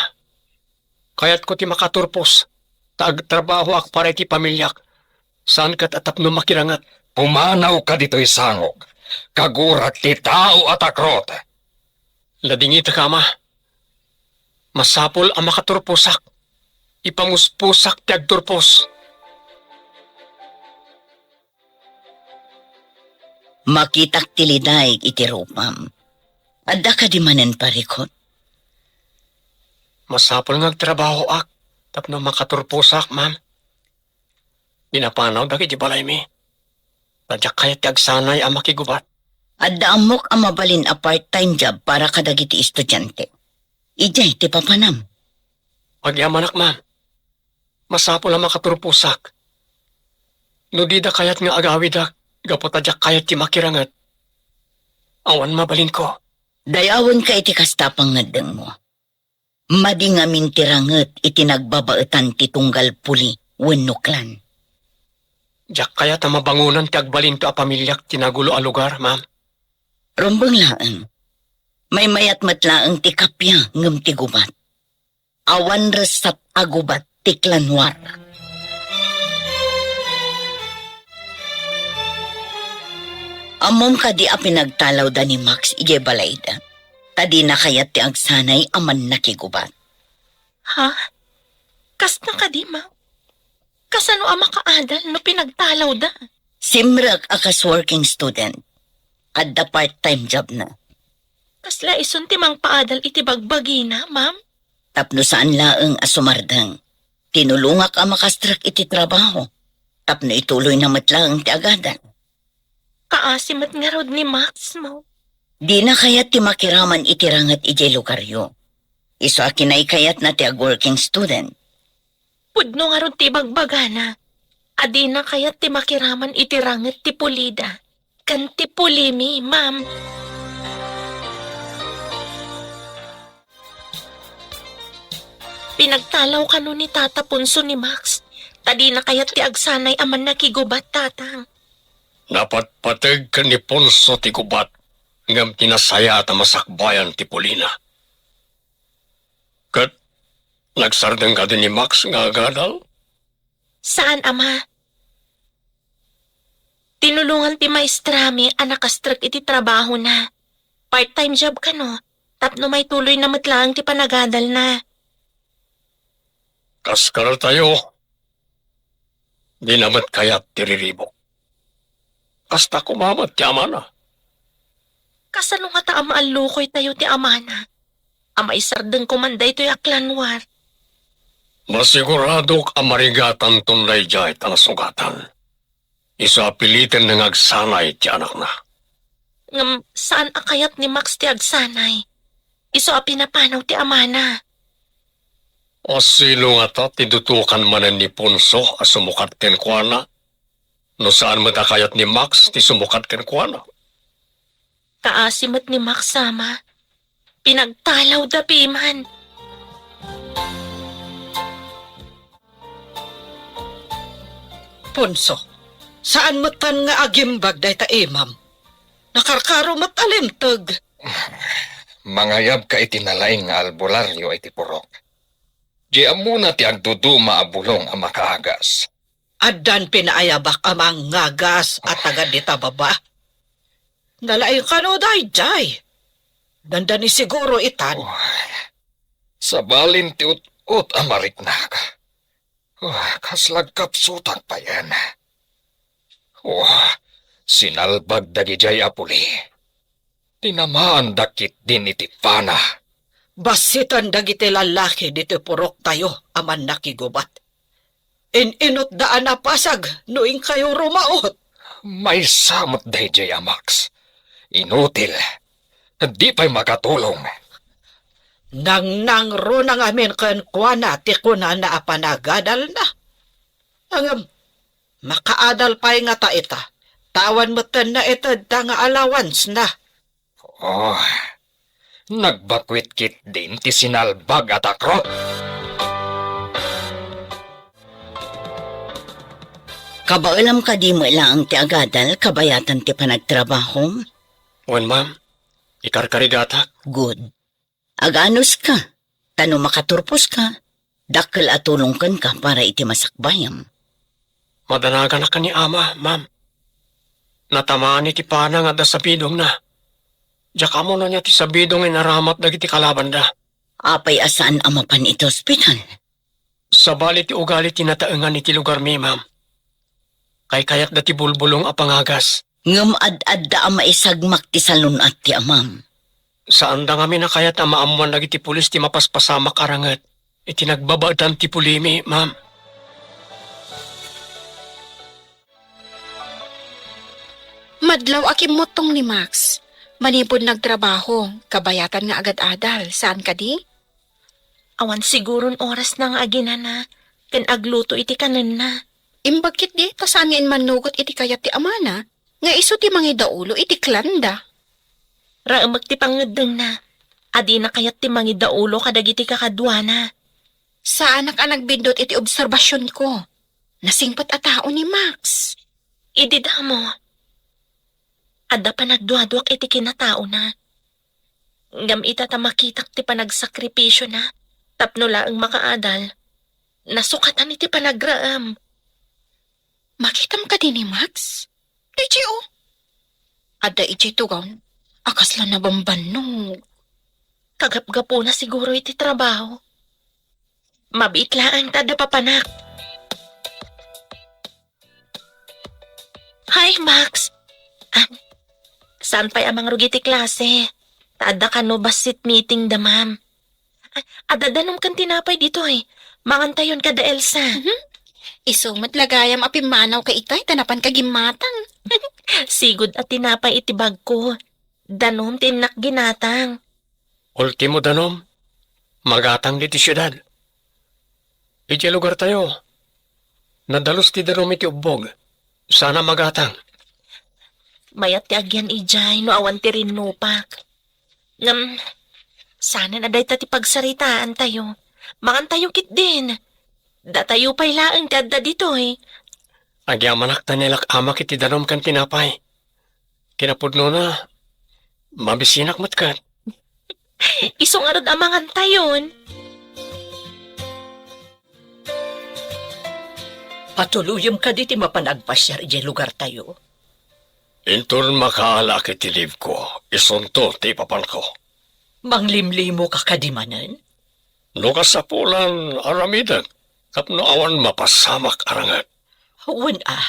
Kayatko ti makaturpos, ta agtrabahoak para iti pamiliak, saan ket a tapno makiranget. Pumanawka ditoy sangok, kagurak ti tao a takrot. Ladingitak, Ama. Masapul a makaturposak. Ipamuspusak ti agturpos. Makitak ti lidaig iti rupam. Adda kadi manen parikut? Masapul nga agtrabahoak tapno makaturposak, ma'am. Pinapanaw dagiti balaymi. Ta diak kayat ti agsanay a makigubat. Adda ammok a mabalin a part-time job para kadagiti estudiante. Idiay ti papanam. Agyamanak, ma'am. Masapul a makaturposak. No dida kayat nga agawidak gapu ta diak kayat ti makiranget, awan mabalinko. Dayawenka iti kasta a pangngeddengmo. Madi ngamin ti ranget iti nagbabaetan ti tunggal puli wenno klan. Diak kayat a mabangonan ti agbalinto a pamiliak ti nagulo a lugar, ma'am. Rumbeng laeng. Maymayat met laeng ti kappia ngem ti gubat. Awan ressat a gubat ti klan War. Ammom kadi a pinagtalawda ni Max idiay balayda, ta dina kayat ti agsanay a mannakigubat. Ha? Kasta kadi, ma? Kasano a makaadal no pinagtalawda? Simrek a kas working student. Adda part-time job na. Kasla isun ti mangpaadal iti bagbagina, ma'am? Tapno saan laeng a sumardeng. Tinulongak a makastrek iti trabaho. Tapno ituloyna met laeng ti agadal. Kaasi met ngarud ni Max, ma'am. Dina kayat ti makiraman iti ranget idiay lugaryo. Isu a kinaykayatna ti ag-working student. Pudno ngarud ti ibagbagana a dina kayat ti makiraman iti ranget ti pulida ken ti pulimi, ma'am. Pinagtalaw kano ni Tata Ponso ni Max, ta dina kayat ti agsanay a mannakigubat, Tatang. Napatpateg ken ni Ponso ti gubat, ngem ti nasayaat a masakbayan ti pulina. Ket nagsardeng kadi ni Max nga agadal? Saan, Ama. Tinulongan ti maestrami a nakastrek iti trabahona. Part-time job kano, tapno maituloyna met laeng ti panagadalna. Kas kadatayo, dina met kayat ti riribuk. Kasta koma met ti amana. Kasano ngata a maallukoytayo ti amana a maisardeng koman daytoy a klan War? Masiguradok a marigatanton daydiay ta nasugatan. Isu a pilitenna nga agsanay ti anakna. Ngem saan a kayat ni Max ti agsanay. Isu a pinapanaw ti amana. A sino ngata ti dutokan manen ni Ponso a sumukat kenkuana? No saan met a kayat ni Max ti sumukat kenkuana? Kaasi met ni Max, Ama. Pinagtalawda piman. Ponso, Saan metten nga agimbag dayta imam. Nakarkaro met a limteg. Mangayabka iti nalaing nga albularyo iti purok. Di ammona ti agduduma a bulong a makaagas. Addan pinaayabak a mangagas a taga dita baba. Nalaing kano daydiay. Dandani siguro itan. Oh, sabalin ti ut-ot a mariknak. Oh, kasla agkapsutak payen. Oh, sinalbag dagidiay a puli. Tinamaanda ketdin iti pana. Bassiten dagiti lallaki ditoy puroktayo a mannakigubat. In-inutda a napasag no inkayo rumaot. Maysa met daydiay a Max. Inutil. Di pay makatulong. Nangnangruna ngamin kenkuana ti kunana a panagadalna. Ngem, makaadal pay ngata ita, ta awan metten naitedda nga allowance-na. Oh, nagbakuit ketdin ti sinalbag a takro. Kabaelam kadi met laeng ti agadal kabayatan ti panagtrabahom? Wen, ma'am. Ikarkarigatak. Good. Aganuska, ta no makaturposka, dakkel a tulong kenka para iti masakbayam. Madanaganak ni ama, ma'am. Natamaan iti pana nga adda sabidongna. Diak ammo no ania ti sabidong nga inaramat dagiti kalabanda. Apay a saan a mapan iti ospital? Sabali ti ugali ti nataengan iti lugarmi, ma'am. Kaykayatda ti bulbulong a pangagas. Ngem ad-adda a maisagmak ti salun-at ti amam. Saanda ngamin a kayat a maammuan dagiti pulis ti mapaspasamak a ranget iti nagbabaetan ti pulimi, ma'am. Madlaw a kimmuttong ni Max. Manipud nagtrabaho, kabayatan nga agad-adal, saan kadi? Awan siguron orasna nga aginana ken agluto iti kanenna. Imbag ketdi ta saan nga immannugot iti kayat ti amana nga isu ti mangidaulo iti klanda. Raemek ti pangngeddengna a dina kayat ti mangidaulo kadagiti kakaduana. Saanak a nagbiddut iti obserbasionko. Nasingpet a tao ni Max. Idi damo, adda panagduaduak iti kinataona. Ngem ita ta makitak ti panagsakripisyona tapno laeng makaadal, nasukatan iti panagraem. Makitam kadi ni Max? Idiay, o. Adda idiay tugaw a kasla nabambannog. Kagapgapuna siguro iti trabaho. Mabiit laeng ta adda papanak. Hi, Max. Ah, saan pay a mangrugi ti klase? Ta adda kano bassit meeting da ma'am. Ah, adda danom ken tinapay ditoy. Mangantayon kada Elsa. Mhm. Isu met la gayam a pimmanawka itay ta napanka gimmatang. Sigud a tinapay iti bagko. Danom ti innak ginatang. Ultimo danom, magatang ditoy siudad. Iti lugartayo, nadalus ti danom iti ubbog. Saan a magatang. Mayat ti agyan idiay no awan ti rinnupak. Ngem, saanen a dayta ti pagsaritaantayo. Mangantayo ketdin. Datayo pay laeng ti adda ditoy. Agyamanak ta nailak-amak iti danom ken tinapay. Kinapudnona, mabisinak met ket. Isu ngarud a mangantayon. Patuloyem kadi ti mapan agpasiar idiay lugartayo? Inton makaalaak iti leave-ko, isunto ti ipapanko. Manglimlimoka kadi manen? No kasapulan, aramidek, tapno awan mapasamak a ranget. Wen a,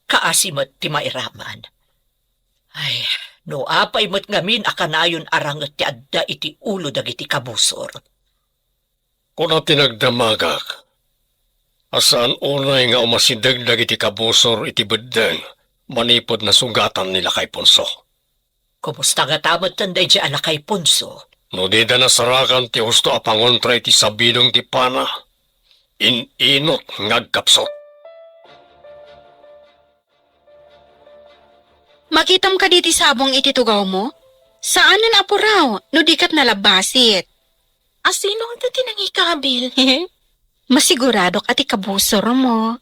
kaasi met ti mairaman. Ay, no apay met ngamin a kanayon a ranget ti adda iti ulo dagiti kabusor. Kuna ti nagdamagak a saan unay nga umasideg dagiti kabusor iti beddeng manipud nasugatan ni Lakay Ponso. Kumusta ngata metten daydiay a Lakay Ponso? No dida nasarakan ti husto a pangontra iti sabidong ti pana, in-inut nga agkapsut. Makitam kadi ti sabong iti tugawmo? Saanen a puraw no di ket nalabbasit. Asino ngata ti nangikabil? Masiguradok a ti kabusormo.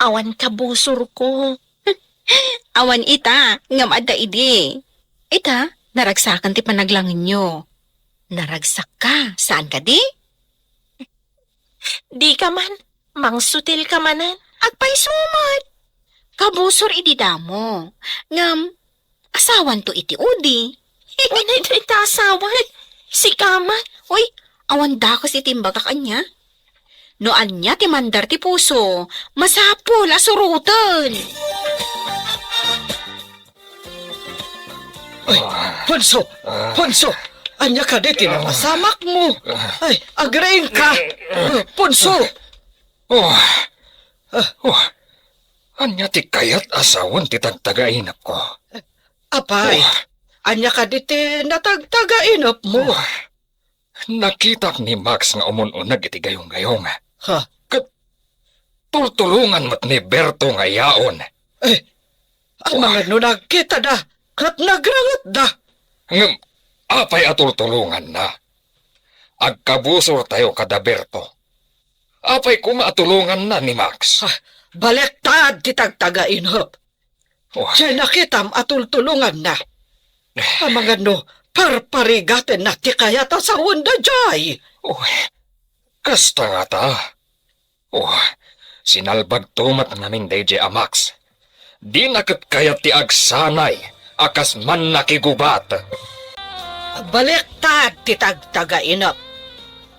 Awan kabusorko. Awan ita, ngem adda idi. Ita, naragsakan ti panaglangenyo. Naragsakka, saan kadi? Dika man, mangsutilka manen. Agpayso met. Kabusor idi damo. Ngem, asawanto iti udi. Uy, nay, dayta asawan. Sika man. Uy, awan dakes iti imbagak ania. No ania ti mandar ti puso, masapul a suroten. Ay, Ponso! Ponso! Ania kadi ti napasamakmo? Ay, agriingka! Ponso! Oh. Oh. Ania ti kayat a sawen ti tagtagainepko? Apay, Oh. ania kadi ti natagtagainepmo? Oh. Nakitak ni Max nga umun-uneg iti gayong-gayong. Ha? Ket tultulongan met ni Berto nga yaon. Eh, amangan no nagkitada ket nagrangetda. Ngem apay a tultulonganna? Agkabusortayo kada Berto. Apay koma a tulonganna ni Max? Ah, baliktad ti tagtagainep. Oh. Jay nakitam a tultulonganna. Amangan no parparigatenna ti kayat a sawenda jay. Oh, kasta ngata. Oh, sinalbagto met ngamin dayjay a Max. Dina ket kayat ti agsanay a kas mannakigubat. Baliktad ti tagtagainep.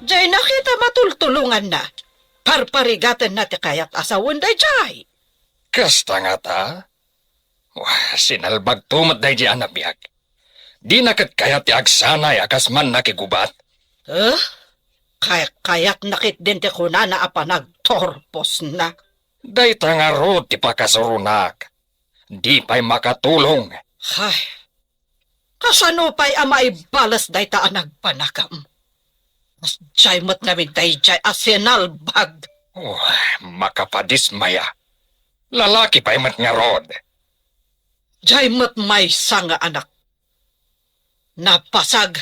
Jay nakitam a tultulonganna. Parparigatenna ti kayat a sawenda jay. Kasta ngata? Wah, sinalbagto met dayjay a nabiag. Dina ket kayat ti agsanay a kas mannakigubat? Eh? Kay-, kayatna ketdin ti kunana a panagturposna. Dayta ngarud ti pakasuronak. Di pay makatulong. Hay, kasano pay a maibales dayta a nagpanagam? Kasdiay met ngamin dayjay a sinalbag. Oh, makapadismaya. Lalaki pay met ngarud. Jay met maysa nga anak. Napasag.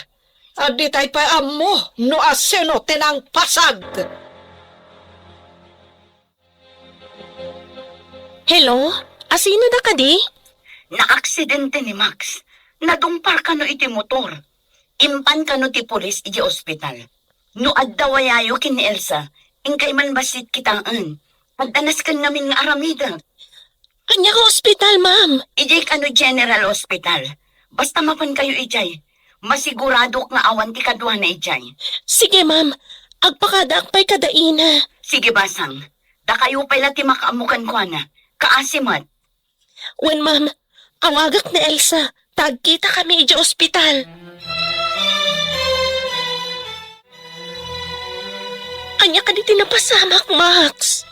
Adda tay pay ammo no asino ti nangpasag. Hello? Asino da kadi? Naaksidente ni Max. Nadungpar kano iti motor. Impan kano ti pulis iti ospital. No adda wayayo ken ni Elsa, inkay man bassit kitaen. Agdanas kan ngamin nga aramidek. Ania nga ospital, ma'am? Idiay kano General Hospital. Basta mapan kayo idiay. Masiguradok nga awan ti kaduana idiay. Sige, ma'am. Agpakadaak pay kada ina. Sige, basang. Dakayo pay la ti makaammo kenkuana. Kaasi met. Wen, ma'am. Awagak ni Elsa. Ta agkita kami idiay ospital. Ania kadi ti napasamak, Max?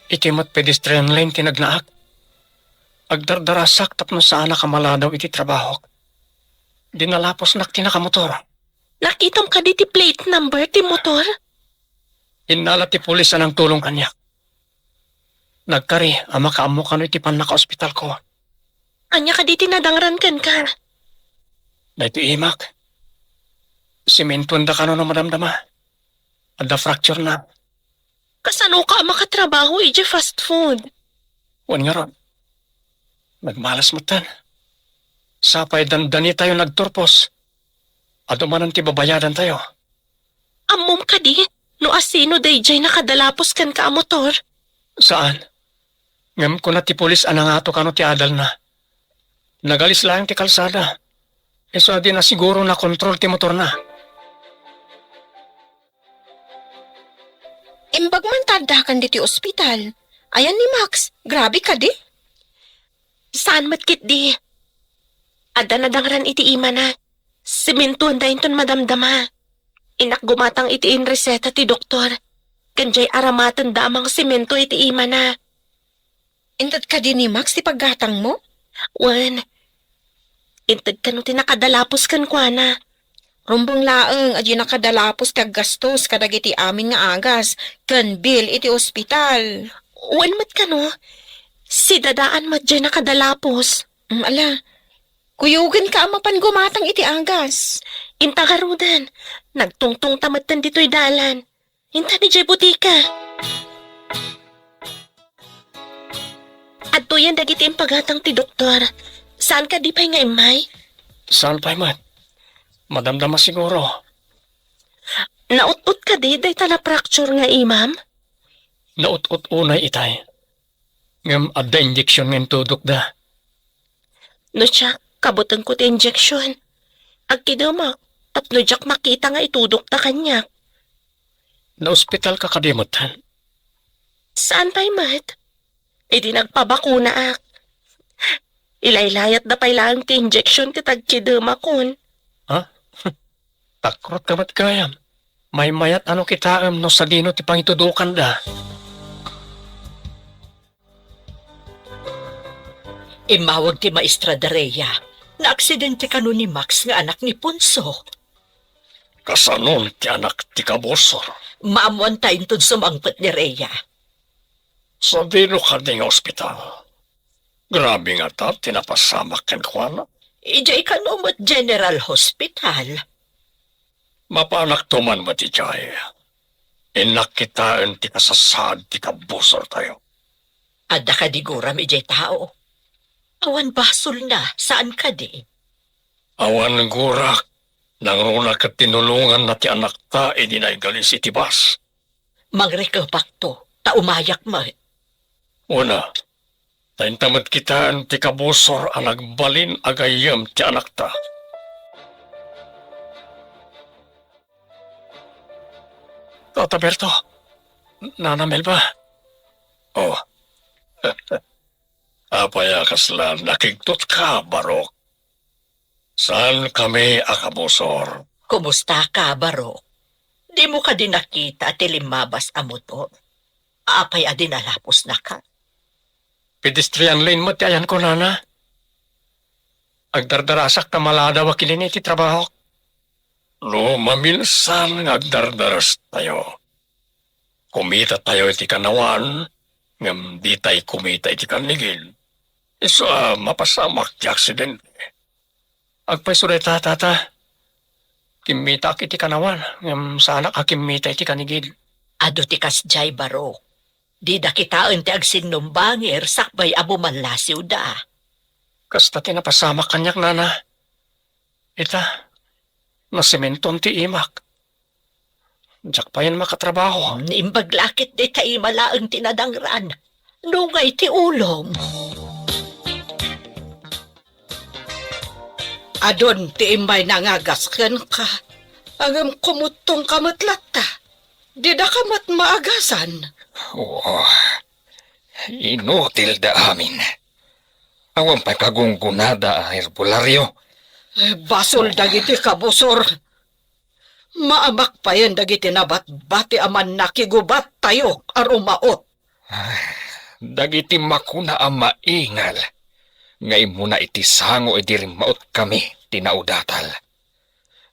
Iti met pedestrian lane ti nagnaak. Agdardarasak tapno saanak a maladaw iti trabahok. Dinalaposnak ti nakamotor. Nakitam kadi ti plate number ti motor? Innala ti pulis a nangtulong kaniak. Nagkari a makaammo kano iti pannakaospitalko. Ania kadi ti nadangran kenka? Daytoy imak. Simentoenda kano no madamdama. Adda fracture na. Kasanoka a makatrabaho idiay fast food? Wen ngarud. Nagmalas metten. Sapay dandanitayo nagturpos. Adu manen ti babayadantayo. Ammom kadi no asino daydiay nakadalapos kenka a motor? Saan. Ngem kuna ti pulis a nangato kano ti adalna. Nagalis laeng ti kalsada. Isu a di na siguro nakontrol ti motorna. Imbag man ta addakan ditoy ospital. Ayan ni Max, grabe kadi. Saan met ketdi? Adda nadangran iti imana. Simentoenda inton madamdama. Innak gumatang iti inreseta ti doktor. Ken diay aramatenda a mangsemento iti imana. Inted kadi ni Max ti paggatangmo? Wen, inted kano ti nakadalapos kenkuana. Rumbeng laeng a diay nakadalapos ti aggastos kadagiti amin nga agas ken bill iti ospital. Wen met kano, si Dadaan met diay nakadalapos. Mm, ala, kuyogenka a mapan gumatang iti agas. Inta ngaruden, nagtungtongta metten ditoy dalan. Inta idiay butika. Adtoyen dagiti impagatang ti doktor. Saan kadi pay nga immay? Saan pay met? Madamdama siguro. Naut-ot kadi dayta na-fracture nga imam? Naut-ot unay itay. Ngem adda injeksion nga intudokda. No siak, kabutengko ti injeksion. Agkidemak, tapno diak makita nga itudokda kaniak. Naospitalka kadi metten? Saan pay met? Idi nagpabakunaak, ilaylayatda pay laeng ti injeksion ket agkidemakon. Ha? Takrotka met gayam. Maymayat a no kitaem no sadino ti pangitudokanda. Immawag ti maestra da Rhea. Naaksidente kano ni Max nga anak ni Ponso. Kasanon ti anak ti kabusor? Maammoanta inton sumangpet ni Rhea. Sadino kadi nga ospital? Grabe ngata ti napasamak kenkuana. Idiay kano met General Hospital. Mapanakto man met idiay. Innak kitaen ti kasasaad ti kabusortayo. Adda kadi guram idiay tao? Awan basolna, saan kadi? Awan gurak, nangruna ket tinulonganna ti anakta idi naigalis iti bus. Mangrikepakto, ta umayak met. Wen a, ta inta met kitaen ti kabusor a nagbalin a gayyem ti anakta. Tata Berto, Nana Melba. Oh. Apay a kasla nakigtotka, Barok? Saankami a kabusor. Kumustaka, Barok? Dimo kadi nakita ti limmabas a motor? Apay a dinalaposnaka? Pedestrian lane met ti ayanko, Nana. Agdardarasak ta maladaw a kilin iti trabahok. No maminsan nga agdardarastayo, kumitatayo iti kanawan, ngem ditay kumita iti kannigil. Isu a mapasamak ti aksidente. Agpayso dayta, Tata. Kimmitaak iti kanawan, ngem saanak a kimmita iti kannigil. Adu ti kasdiay, Barok. Dida kitaen ti agsinnumbangir sakbay a bumallasiwda. Kasta ti napasamak kaniak, Nana. Ita, nasementon ti imak. Diak payen makatrabaho. Naimbag la ket dayta ima laeng ti nadangran. Nungay ti ulom. Adun ti immay nangagas kenka, ngem kumuttongka met latta. Didaka met maagasan. Oo, inutilda amin. Awan pay kagunggonada a herbolario. Eh, basol dagiti kabusor. Maamak payen dagiti nabatbati a mannakigubattayo a rumaot. Ah, dagiti makuna a maingal nga immuna iti sango idi rimmaotkami ti naudatal.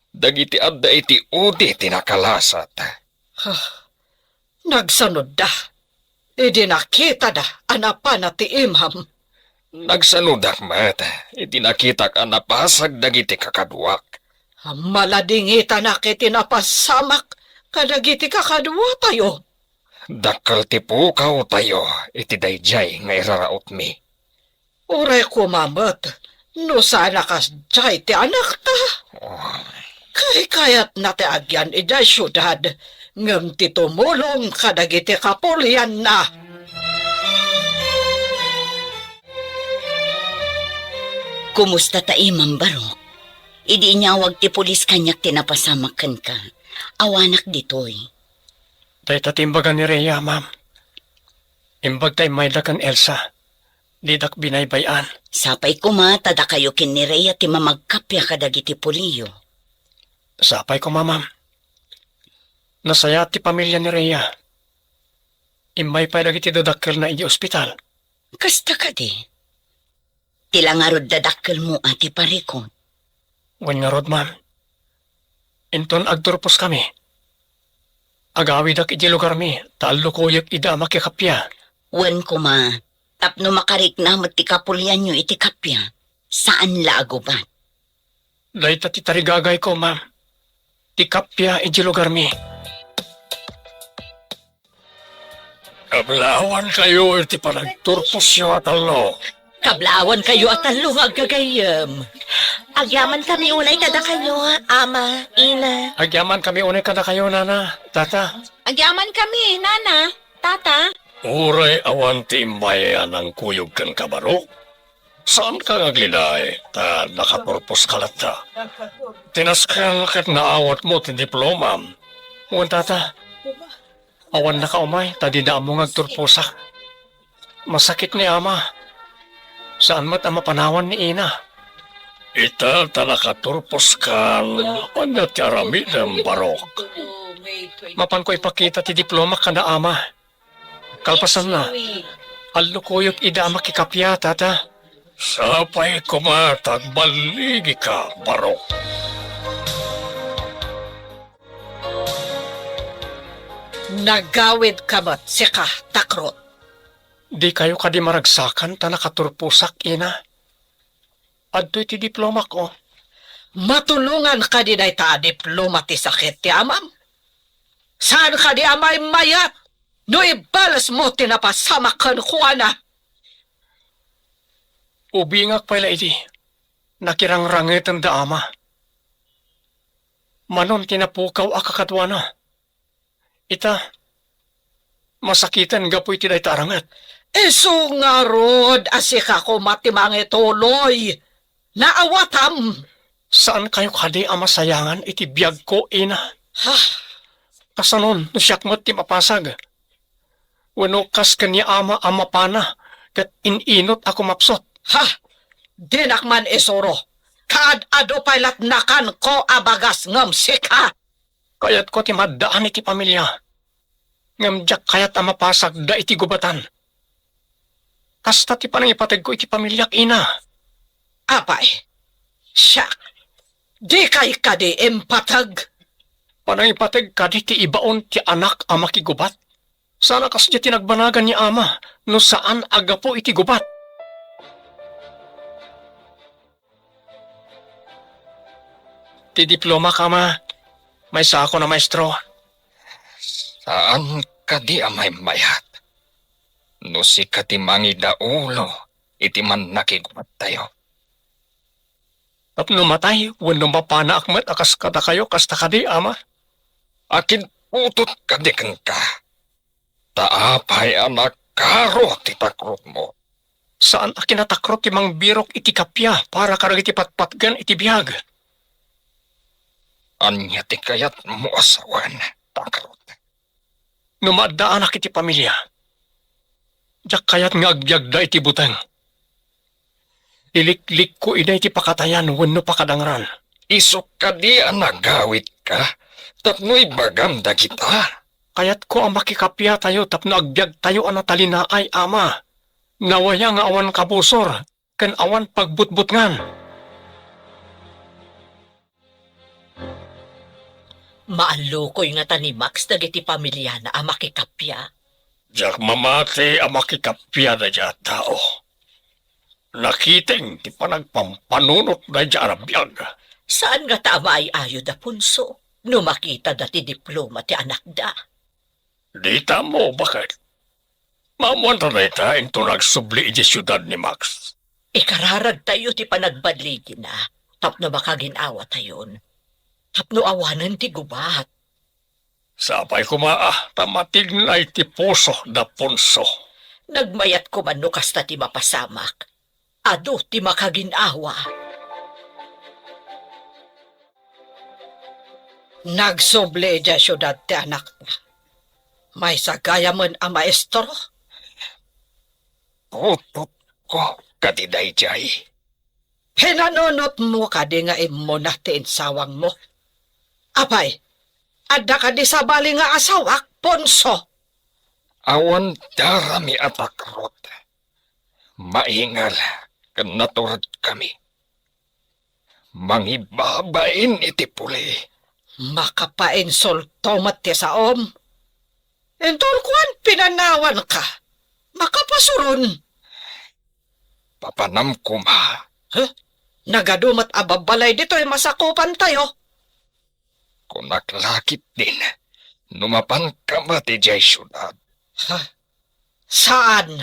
Dagiti adda iti udi ti nakalasat. Ah, nagsanudda idi nakitada a napana ti imam. Nagsanudak met idi nakitak a napasag dagiti kakaduak. Maladingitanak iti napasamak kadagiti kakaduatayo. Dakkel ti pukawtayo iti daydiay nga irarautmi. Uray koma met no saan a kasdiay ti anakta. Oh. Kaykayatna ti agyan idiay siudad, ngem ti tumulong kadagiti kapulianna. Kumusta ta imam, Barok? Idi inyawag ti pulis kaniak ti napasamak kenka, awanak ditoy. Dayta ti imbaga ni Rhea, ma'am. Imbag ta immayda ken Elsa. Didak binaybay-an. Sapay koma ta dakayo ken ni Rhea ti mamagkappia kadagiti puliyo. Sapay koma, ma'am. Nasayaat ti pamilia ni Rhea. Immay pay dagiti dadakkelna idiay ospital. Kasta kadi? Ti la ngarud dadakkelmo a ti parikut. Wen ngarud, ma'am. Inton agturposkami, agawidak idiay lugarmi ta allukoyek ida a makikappia. Wen koma, tapno makarikna met ti kapulianyo iti kappia, saan la a gubat. Dayta ti tarigagayko, ma'am. Ti kappia idiay lugarmi. Kablaawankayo iti panagturposyo a tallo. Kablaawankayo a tallo nga aggagayyem. Agyamankami unay kadakayo, Ama, Ina. Agyamankami unay kadakayo, Nana, Tata. Agyamankami, Nana, Tata. Uray awan ti immay a nangkuyog kenka, Barok, saanka nga agliday ta nakaturposka latta. Tinasken ket naawatmo ti diplomam. Wen, Tata, awannaka umay ta dida ammo nga agturposak. Masakit ni Ama. Saan met a mapanawan ni Ina. Ita ta nakaturposkan, ania ti aramidem, Barok? Mapanko ipakita ti diplomak kada Ama. Kalpasanna, allukuyok ida a makikappia, Tata. Sapay koma ta agballigika, Barok. Nagawidka met, sika, Takrot. Dikayo kadi maragsakan ta nakaturposak, Ina? Adtoy ti diplomak, o. Matulongan kadi dayta a diploma ti sakit ti amam? Saan kadi a maimmayat no ibalesmo ti napasamak kenkuana? Ubingak pay la idi, nakirangrangetenda Ama. Manon ti napukaw a kakaduana. Ita, masakiten gapu iti dayta a ranget. Isu ngarud a sika koma ti mangituloy. Naawatam. Saankayo kadi a masayangan iti biagko, Ina? Ha? Kasanon no siak met ti mapasag? Wenno kas ken ni Ama a mapana ket in-inot a kumapsut? Ha? Dinak man isuro. Kaad-adu pay latnakanko a bagas ngem sika. Kayatko ti maaddaan iti pamilia, ngem diak kayat a mapasagda iti gubatan. Kasta ti panangipategko iti pamiliak, Ina. Apay, siak, dikay kadi impateg? Panangipateg kadi ti ibaon ti anak a makigubat? Saan a kasdiay ti nagbanagan ni Ama no saan a gapu iti gubat. Ti diplomak, Ama. Maysaakon a maestro. Saan kadi a maimmayat no sika ti mangidaulo iti mannakigubattayo? Tapno matay wenno mapanaak met a kas kadakayo, kasta kadi, Ama? Akinputot kadi kenka? Ta apay a nakaro ti takrotmo? Saan a kinatakrot ti mangbirok iti kappia para kadagiti patpatgen iti biag. Ania ti kayatmo a sawen, Takrot? No maaddaanak iti pamilia, diak kayat nga agbiagda iti buteng. Iliklikko ida iti pakatayan wenno pakadangran. Isu kadi a nagawidka tapno ibagam dagita? Kayatko a makikappiatayo tapno agbiagtayo a natalinaay, Ama. Nawaya nga awan kabusor ken awan pagbutbutngan. Maallukoy ngata ni Max dagiti pamiliana a makikappia. Diak mamati a makikappia daydiay a tao. Nakiteng ti panagpampanunot daydiay a biag. Saan ngata a maay-ayo da Ponso no makitada ti diploma ti anakda? Dita ammo, baket. Maammoanta dayta inton agsubli idiay siudad ni Max. Ikararagtayo ti panagballigina tapno makagin-awatayon, tapno awanen ti gubat. Sapay koma, ah, ta matignay ti puso da Ponso. Nagmayat koma no kasta ti mapasamak. Adu ti makagin-awa. Nagsubli idiay siudad ti anakta. Maysa gayamen a maestro. Putotko kadi daydiay. Pinanunotmo kadi nga immuna ti insawangmo? Apay, adda kadi sabali nga asawak, Ponso? Awan darami a Takrot. Maingal ken naturedkami. Mangibabain iti puli. Makapainsulto met ti saom. Inton kuan, pinanawanka. Makapasuron. Papanam koma. Huh? Nagadu met a babbalay ditoy masakupantayo. Kunak la ketdin, no mapanka met idiay siudad. Ha? Saan.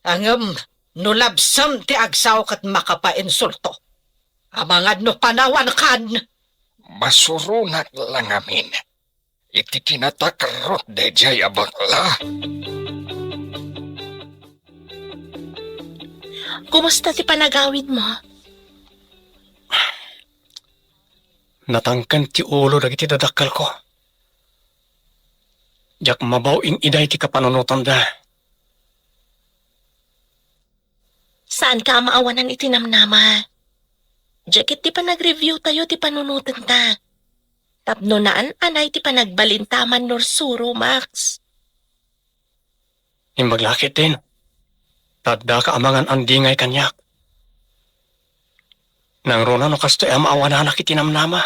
Ngem no labsem ti agsao ket makapainsulto. Amangan no panawankan. Masuronak la ngamin iti kinatakrot daydiay a bakla. Kumusta ti panagawidmo? Natangken ti ulo dagiti dadakkelko. Diak mabaw ing-iday ti kapanunotanda. Saanka a maawanan iti namnama. Diak ket ti panag-review tayo ti panunotenta. Tapno naan-anay ti panagbalinta a mannursuro, Max. Imbag la ketdin, ta addaka amangan a dingay kaniak. Nangruna no kastoy a maawananak iti namnama.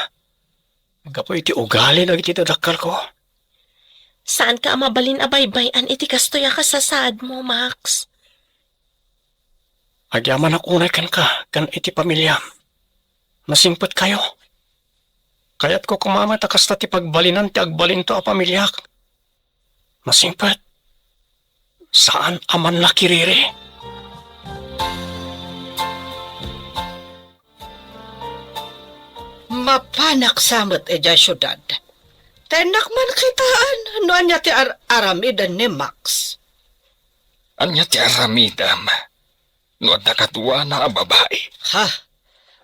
Gapu iti ugali dagiti dadakkelko. Saanka a mabalin a baybay-an iti kastoy a kasasaadmo, Max. Agyamanak unay kenka ken iti pamiliam. Nasingpetkayo. Kayatko koma met a kasta ti pagbalinan ti agbalinto a pamiliak. Masingpet, saan a mannakiriri. Mapanak sa met idiay siudad. Tennak man kitaen no ania ti ar-aramiden ni Max. Ania ti aramidem no adda kaduana a babai? Ha?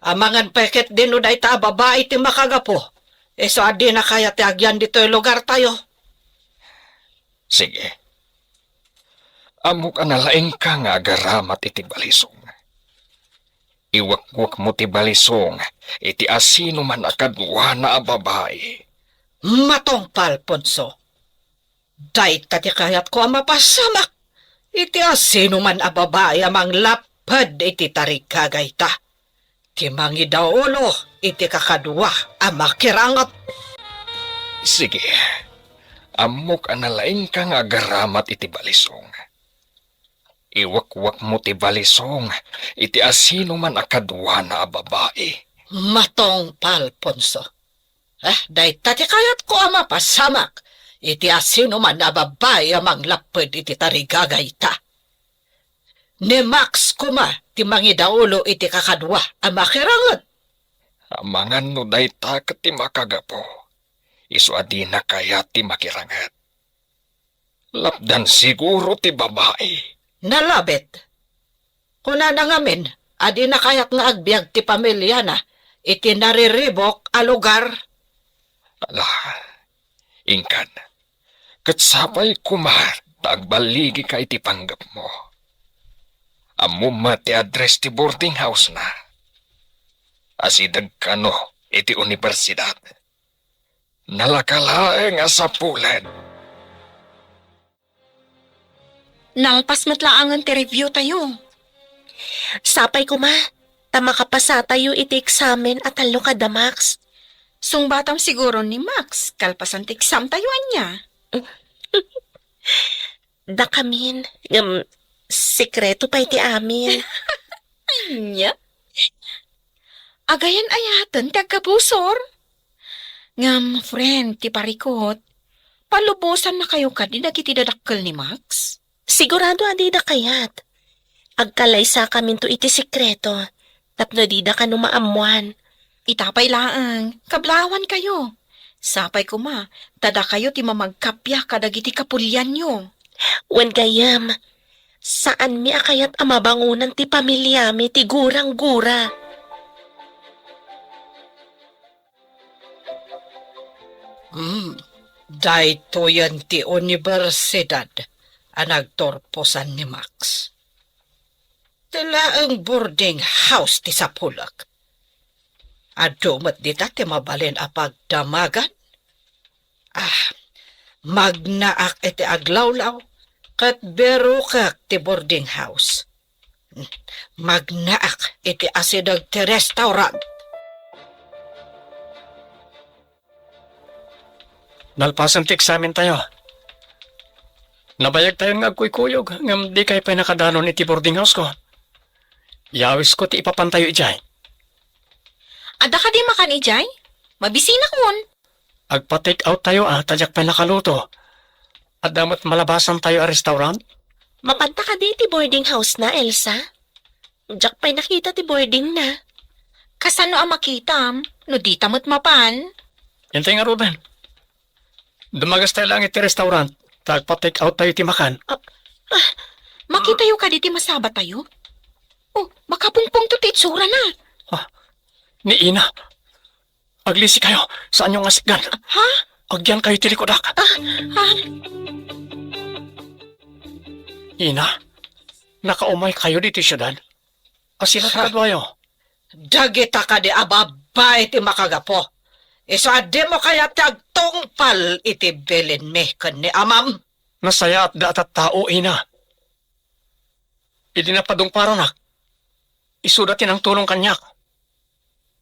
Amangan pay ketdi no dayta a babai ti makagapu, isu a dina kayat ti agyan ditoy lugartayo. Sige. Ammok a nalaingka nga agaramat iti balisong. Iwekwekmo ti balisong iti asinoman a kaduana a babai. Matungpal, Alfonso. Dayta ti kayatko a mapasamak iti asinoman a babai a manglapped iti tarigagayta, ti mangidaulo iti kakadua a makiranget. Sige, ammok a nalaingka nga agaramat iti balisong. Iwekwekmo ti balisong iti asinoman a kaduana a babai. Matungpal, Alfonso. Eh, dayta ti kayatko a mapasamak iti asinoman a babai a manglapped iti tarigagayta. Ni Max koma ti mangidaulo iti kakadua a makiranget. Amangan no dayta ket ti makagapu, isu a dina kayat ti makiranget. Lapdan siguro ti babai. Nalabit. Kunana ngamin a dina kayat nga agbiag ti pamiliana iti nariribuk a lugar. Ala, inkan. Ket sapay koma ta agballigika iti panggepmo. Ammom met ti address ti boarding house-na. Asideg kano iti universidad. Nalaka laeng a sapulen. Nalpas met laengen ti review tayo. Sapay koma, ta makapasatayo iti eksamen a tallo kada Max. Sungbatam siguro ni Max, kalpasan ti exam tayo, ania? Dakamin, ngem sekreto pay ti amin. Ania? Agayan-ayaten ti agkabusor? Ngem, friend, ti parikut, palubosannakayo kadi dagiti dadakkel ni Max? Sigurado a dida kayat. Agkalaysakaminto iti sekreto, tapno dida kano maammoan. Ita pay laeng, kablawankayo. Sapay koma, ta dakayo ti mamagkappia kadagiti kapulianyo. Wen gayyem, saanmi a kayat a mabangonan ti pamiliami ti gurang-gura. Hmm, daytoyen ti universidad a nagturposan ni Max. Ti laeng boarding house ti sapulek. Adu met dita ti mabalin a pagdamagan. Ah, magnaak iti aglawlaw, ket birukek ti boarding house. Magnaak iti asideg ti restaurant. Nalpasen ti eksamen tayo. Nabayag tayon nga agkuykuyog, ngem dikay pay nakadanon iti boarding house ko. Yawisko ti ipapan tayo idiay. Adda kadi makan idiay? Mabisinakon. Agpa-take out tayo, ah, ta diak pay nakaluto. Adda met malabasan tayo a restaurant? Mapanta kadi iti boarding house na, Elsa? Diak pay nakita ti boarding na. Kasano a makitam no dita met mapan? Intay ngaruden. Dumagas tayo lang iti restaurant, ta agpa-take out tayo ti makan. Ah, ah, makitayo kadi ti masabatayo? Oh, makapungpungto ti itsura na. Ah, ni Ina. Aglisi kayo, saanyo nga sikgan? Ha? Agyan kayo ti likudak. Ah, ah. Ina, nakaumay kayo ditoy siudad? Asino ti Ha? kaduayo? Dagita kadi a babbai ti makagapu. Isu a dimo kayat ti agtungpal iti bilinmi ken ni amam. Nasayaat da a tattao, Ina. Idi napadungparanak, isuda ti nangtulong kaniak.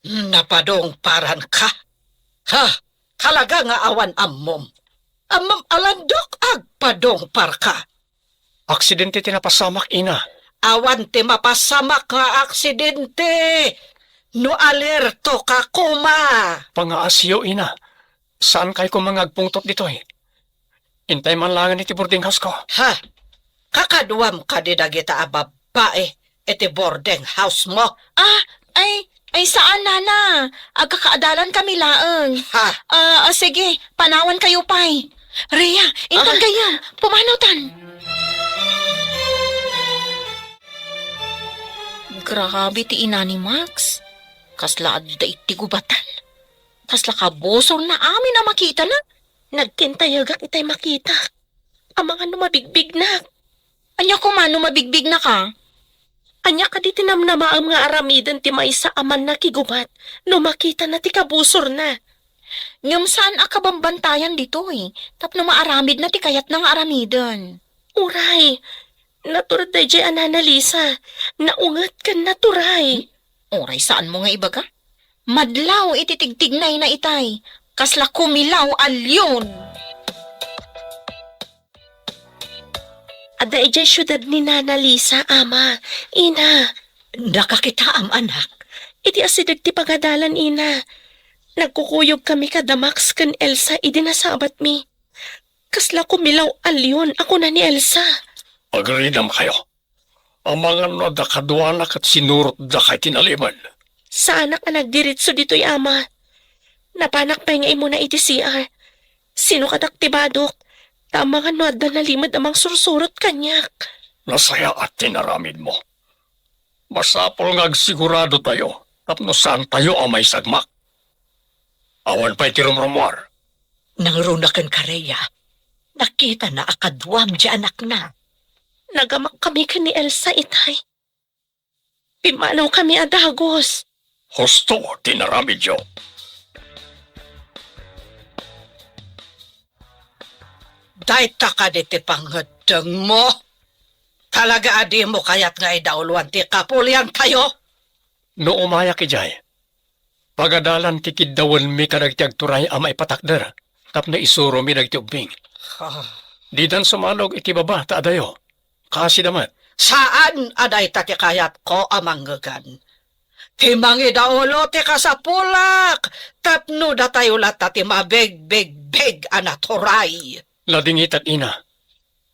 Napadungparanka? Ha? Talaga nga awan ammom? Ammom a landok agpadungparka? Aksidente ti napasamak, Ina. Awan ti mapasamak nga aksidente no alerto ka koma. Pangaasiyo, Ina. Saan kay koma nga agpungtot ditoy? Intay man laengen iti boarding house ko. Ha? Kakaduam kadi dagita a babbai iti boarding house mo? Ah, ay, ay saan, Nana. Agkakaadalan kami laeng. Ha? Ah, ah, sige, panawan kayo pay. Rhea, intan Ah. gayam, pumanawtan. Grabe ti ina ni Max. Kasla adda iti gubatan. Kasla kabusor na amin a makitana. Nagkintayegak itay makitak. Amangan no mabigbignak. Ania koma no mabigbignak a? Ania kadi ti namnamaem nga aramiden ti maysa a mannakigubat no makitana ti kabusorna? Ngem saan a kabambantayan ditoy tapno maaramidna ti kayatna nga aramiden. Uray, natured daydiay a Nana Lisa. Naunget ken naturay. Uray saanmo nga ibaga? Madlaw iti tigtignayna itay, kasla kumilaw a leon. Adda idiay siudad ni Nana Lisa, Ama, Ina. Nakakitaam, anak. Iti asideg ti pagadalan, Ina. Nagkukuyog kami kada Max ken Elsa idi nasabatmi. Kasla kumilaw a leon a kuna ni Elsa. Agridam kayo. Amangan no adda kaduana ket sinurotda kay tinalimen. Saanak a nagdiritso ditoy, Ama. Napanak pay nga immuna iti C R. Sinukatak ti badok, ta amangan no adda nalimed a mangsursurot kaniak. Nasayaat ti naramidmo. Masapul nga agsigurado tayo tapno saan tayo a maisagmak. Awan pay ti rumrumuar. Nangruna ken Kareya, nakitana a kaduam ti anakna. Nagamak kami ken ni Elsa itay. Pimmanaw kami a dagus. Husto ti naramidyo. Dayta kadi ti pangngeddengmo? Talaga a dimo kayat nga idauloan ti kapuliantayo? No umayak idiay, pagadalan ti kiddawenmi kadagiti agturay a maipatakder tapno isuromi dagiti ubbing. Ah. Didan sumalog iti baba ta adayo. Kaasida met. Saan a dayta ti kayatko a mangngegana. Ti mangidaulo ti kasapulak tapno datayo latta ti mabigbigbig a naturay. Ladingitak, ina.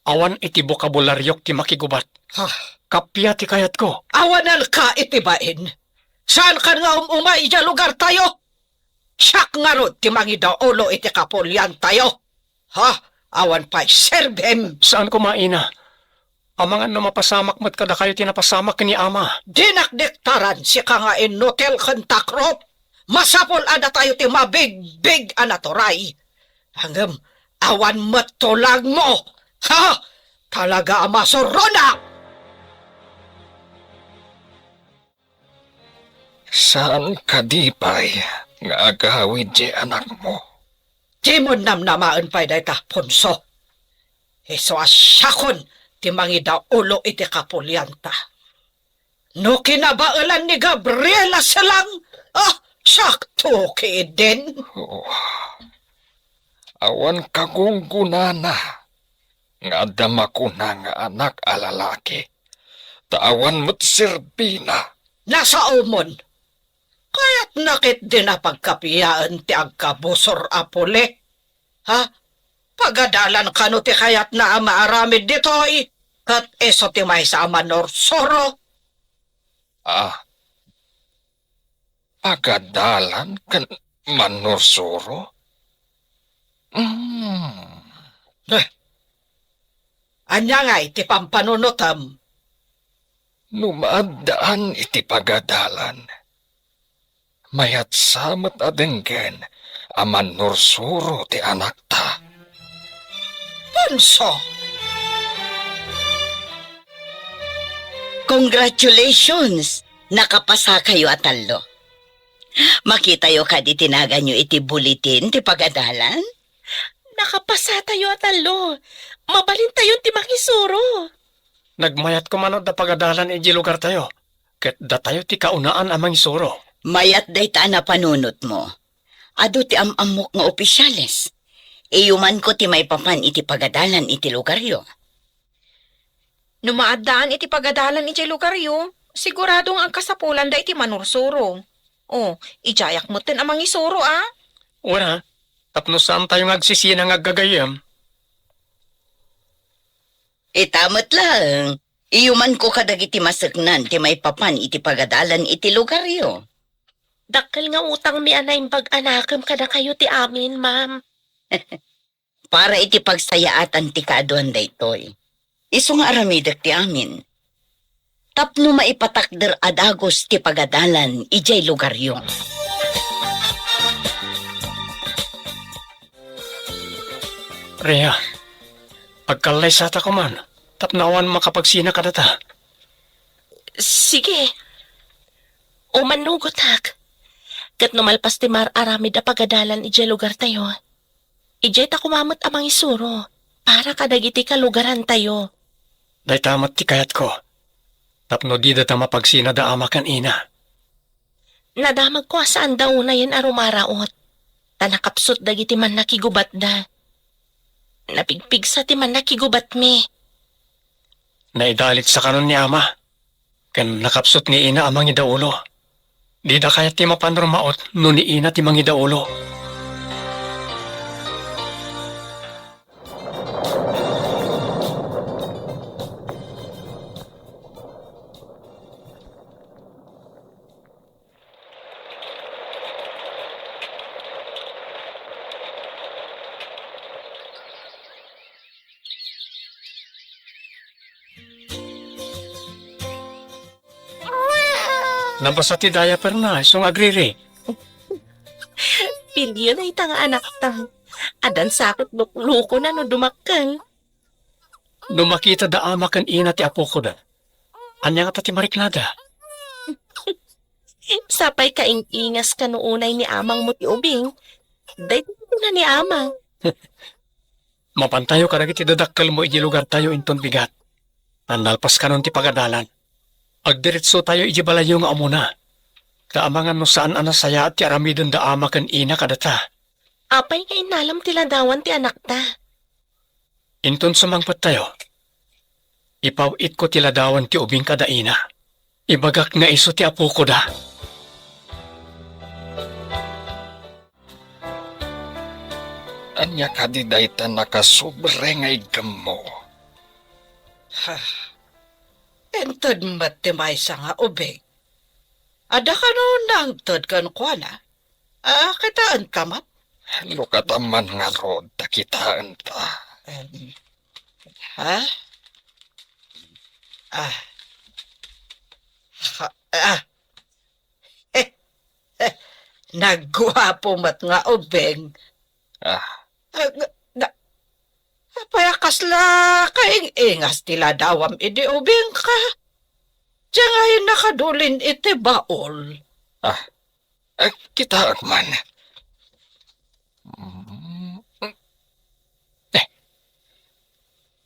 Awan iti bokabularyok ti makigubat. Ha? Kappia ti kayatko. Awananka iti bain. Saankan nga um-umay idiay lugartayo. Siak ngarud ti mangidaulo iti kapuliantayo. Ha? Awan pay serbim. Saan koma, ina. Amangan no mapasamak met kadakayo ti napasamak ni ama. Dinak diktaran sika nga inutil ken takrop. Masapul a datayo ti mabigbig a naturay. Ngem awan met tulagmo. Ha? Talaga a masuronak! Saan kadi pay nga agawid ti anakmo? Dimon namnamaen pay dayta, Ponso. Isu a siakon ti mangidaulo iti kapulianta. No kinabaelan ni Gabriela Selang, ah, siakto ketdin. Oh. Awan kagunggonana nga adda makuna nga anak a lalaki, ta awan met serbina. Nasaomon. Kayatna ketdin a pagkapiaen ti agkabusor a puli. Ha? Pagadalan kano ti kayatna a maaramid ditoy? Ket isu ti maysa a manursuro. Ah, pagadalan ken manursuro? Hmm. Eh, ania ngay ti pampanunotem? No maaddaan iti pagadalan, mayatsa met a denggen a manursuro ti anakta. Ponso! Congratulations! Nakapasakayo a tallo. Makitayo kadi ti naganyo iti bulletin ti pagadalan? Nakapasatayo a tallo. Mabalintayon ti mangisuro. Nagmayat koma no adda pagadalan idiay lugartayo, ket datayo ti kaunaan a mangisuro. Mayat dayta a napanunotmo. Adu ti am-ammok nga opisyales. Iyumanko ti maipapan iti pagadalan iti lugaryo. No maaddaan iti pagadalan idiay lugaryo, sigurado nga agkasapulanda iti manursuro. O, idiayak metten a mangisuro, a? Wen a, tapno saantayo nga agsisina nga aggagayyem. Ita met laeng, iyumanko kadagiti maseknan ti maipapan iti pagadalan iti lugaryo. Dakkel nga utangmi a naimbag a nakem kadakayo ti amin, ma'am. Para iti pagsayaatan ti kaaduan daytoy. Isu nga aramidek ti amin. Tapno maipatakder a dagus ti pagadalan idiay lugaryo. Rhea, agkallaysata koman tapno awan makapagsina kadata. Sige. Umannugotak. Ket no malpas ti mar-aramid a pagadalan idiay lugartayo, idiayta koma met a mangisuro para kadagiti kalugarantayo. Dayta met ti kayatko, tapno didata mapagsina da ama ken ina. Nadamagko a saanda unayen a rumaraot, ta nakapsut dagiti mannakigubatda. Napigpigsa ti mannakigubatmi. Naidalitsa kanon ni ama, ken nakapsut ni ina a mangidaulo. Dida kayat ti mapan rumaot no ni ina ti mangidaulo. Nabasa ti diaperna, isu nga agriri. Pilio dayta nga anakta. Addan sa ket luklukona no dumakkel. No makita da ama ken ina ti apokoda, ania ngata ti mariknada? Sapay kaing-ingas kano unay ni amangmo ti ubing. Daytoy kuna ni amang. Mapantayo kadagiti dadakkelmo idiay lugartayo inton bigat. Nalpas kanon ti pagadalan. Agdiretsotayo idiay balayyo nga umuna. Ta amangan no saan a nasayaat ti aramiden da ama ken ina kadata. Apay nga innalem ti ladawan ti anakta? Inton sumangpettayo, ipaw-itko ti ladawan ti ubing kada ina. Ibagak nga isu ti apokoda. Ania kadi dayta nakasobre nga iggemmo? Ha, inted met ti maysa nga ubing. Adda kano nangted kenkuana? Ah, kitaenta met. Lukata man ngarud ta kitaenta. Em, ha? Ah. Ha, ah. Nagguapo met nga ubing. Ah. Ah, nga, na, apay a kasla kaing-ingas ti ladawam idi ubingka? Diay ngay nakadulin iti baol. Ah, eh, kitaek man. Mm. Eh,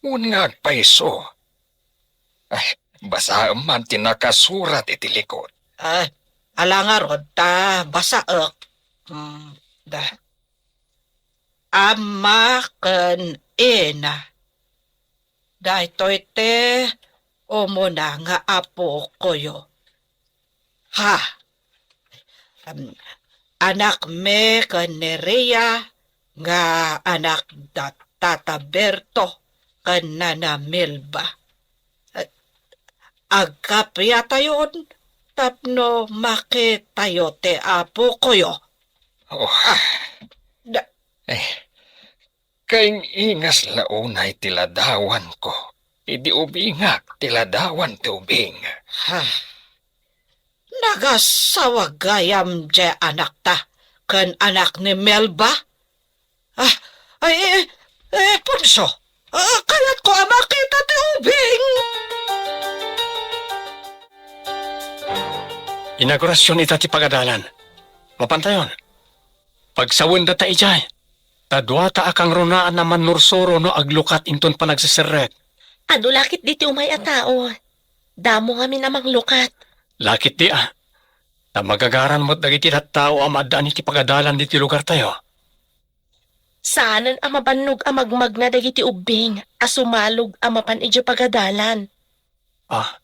wen nga agpayso. Ay, basaem man ti nakasurat iti likod. Ah, ala ngarud ta basaek. Mm, da. Ama ken ina. Daytoy ti umuna nga apokoyo. Ha. Em, anakmi ken ni Rhea nga anak da Tata Berto ken Nana Melba. agkapiatayon tapno makitayo ti apokoyo. Oh. Ah, da- Eh, kaing-ingas la unay ti ladawanko. Idi ubingak ti ladawan ti ubing. Ha? Nagasawa gayam diay anakta ken anak ni Melba? Ah, ay, eh, eh, Ponso, ah, kayatko a makita ti ubing. Inaugurasion ita ti pagadalan. Mapantayon. Pagsawendata idiay. Ta duata a kangrunaan a mannursuro no aglukat inton panagseserrek. Adu la ketdi ti umay a tao. Damo ngamin a manglukat. La ketdi a. Ta magagaran met dagiti tattao a maaddaan iti pagadalan ditoy lugartayo. Saanen a mabannog a magmagna dagiti ubbing a sumalog a mapan idiay pagadalan. Ah,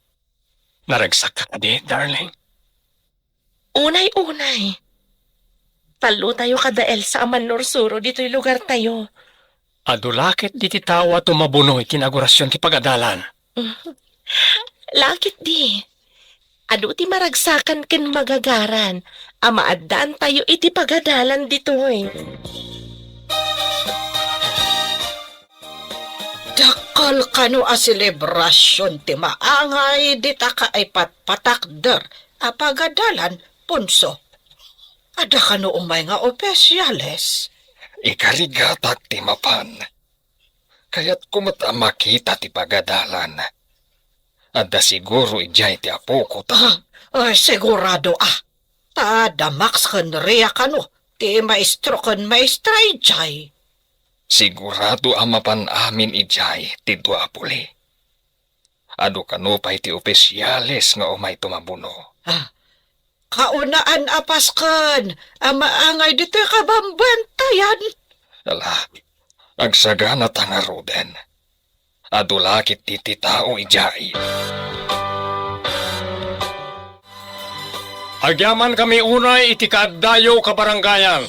naragsakka kadi, darling? Unay-unay. Tallotayo kada Elsa a mannursuro ditoy lugartayo. Adu la ketdi ti tao a tumabuno iti inaugurasion ti pagadalan. La ketdi. Adu ti maragsakan ken magagaran a maaddaantayo iti pagadalan ditoy. Dakkel kano a selebrasion ti maangay dita kaipatpatakder a pagadalan, Ponso. Adda kano umay nga opisiales? Ikarigatak ti mapan. Kayatko met a makita ti pagadalan. Adda siguro idiay ti apokota. Ah, ay, sigurado a. Ta adda Max ken Ria kano ti maestro ken maestra idiay. Sigurado a mapan amin idiay ti dua a puli. Adu kano pay ti opisiales nga umay tumabuno. Ah, kaunaan a pasken a maangay ditoy kabambantayan. Ala, agsaganata ngaruden. Adu la ketdi ti tao idiay. Agyamankami unay iti kaaddayo kabarangayan.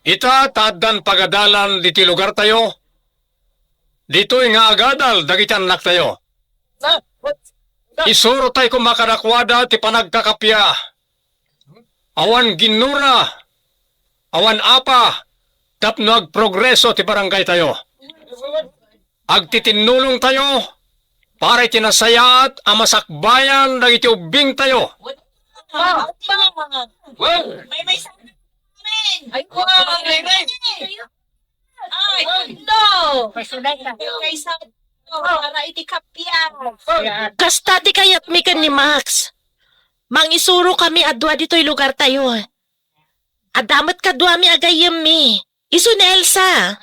Ita ta addan pagadalan ditoy lugartayo. Ditoy nga agadal dagiti annaktayo. Isurotay koma kadakuada ti panagkakappia. Awan ginnura, awan apa, tapno agprogreso ti barangaytayo. Agtitinnulongtayo para iti nasayaat a masakbayan dagiti ubbingtayo. Ay, Ay, Pablo! Kaysa para iti kapian. Kasta ti kayatmi ken ni Max. Mangisuro kami a dua ditoy lugartayo. Adda met kaduami a gayyemmi. Isu ni Elsa.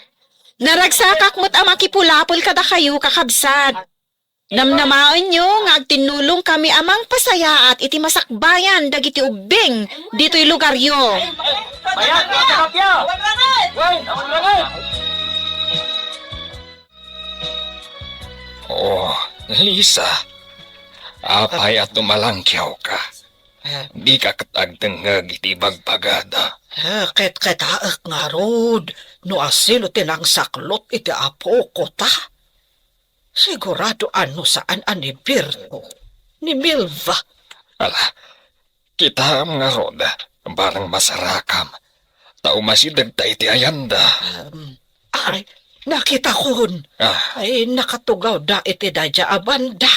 Naragsakak met a makipulapol kadakayo, kakabsat. Namnamaenyo nga agtinnulongkami a mangpasayaat iti masakbayan dagiti ubbing ditoy lugaryo. Mayat, mayat, mayat. Oh, Lisa, apay a tumalangkiawka? Dika ket agdengngeg iti ibagbagada. Eh, ketketaek ngarud no asino ti nangsaklot iti apokota. Sigurado a no saan a ni Berto, ni Milva. Ala, kitaem ngarud, barang masarakam, ta umasidegta iti ayanda. Em, ay, nakitakon. Ah. Ay, nakatugawda iti daydiay a banda.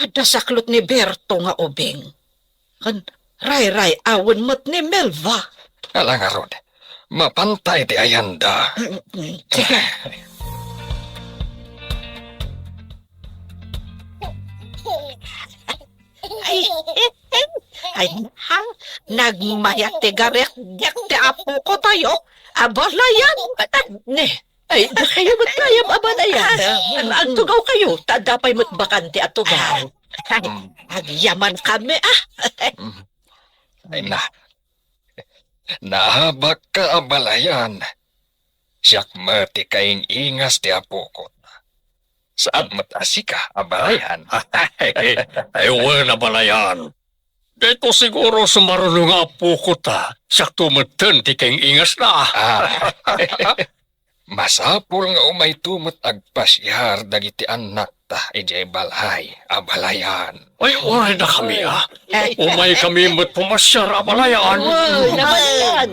Adda saklot ni Berto nga ubing. Ken rayray-awen met ni Melva. Ala ngarud, mapanta iti ayanda. Ay, ay, ay, nagmayat ti garek-gek ti apokotayo. Abalayan. Ne, Ay, dakayo met gayam a balayan. Ah, agtugawkayo, ta adda pay met bakante a tugaw. Agyamankami, ah. Ay na, naabakka a balayan. Siak met ti kaing-ingas ti apokot. Saan met a sika a balayan. Ay, ay, wen a balayan. Daytoy siguro sumaruno nga apokot, a. Siakto metten ti kaing-ingasna. Ah. Masapul nga umayto met agpasiar dagiti annak ta idiay balay a balayan. Ay, uray na kami, ah. Umay kami met pumasyar a balayan. Uy, nabalian.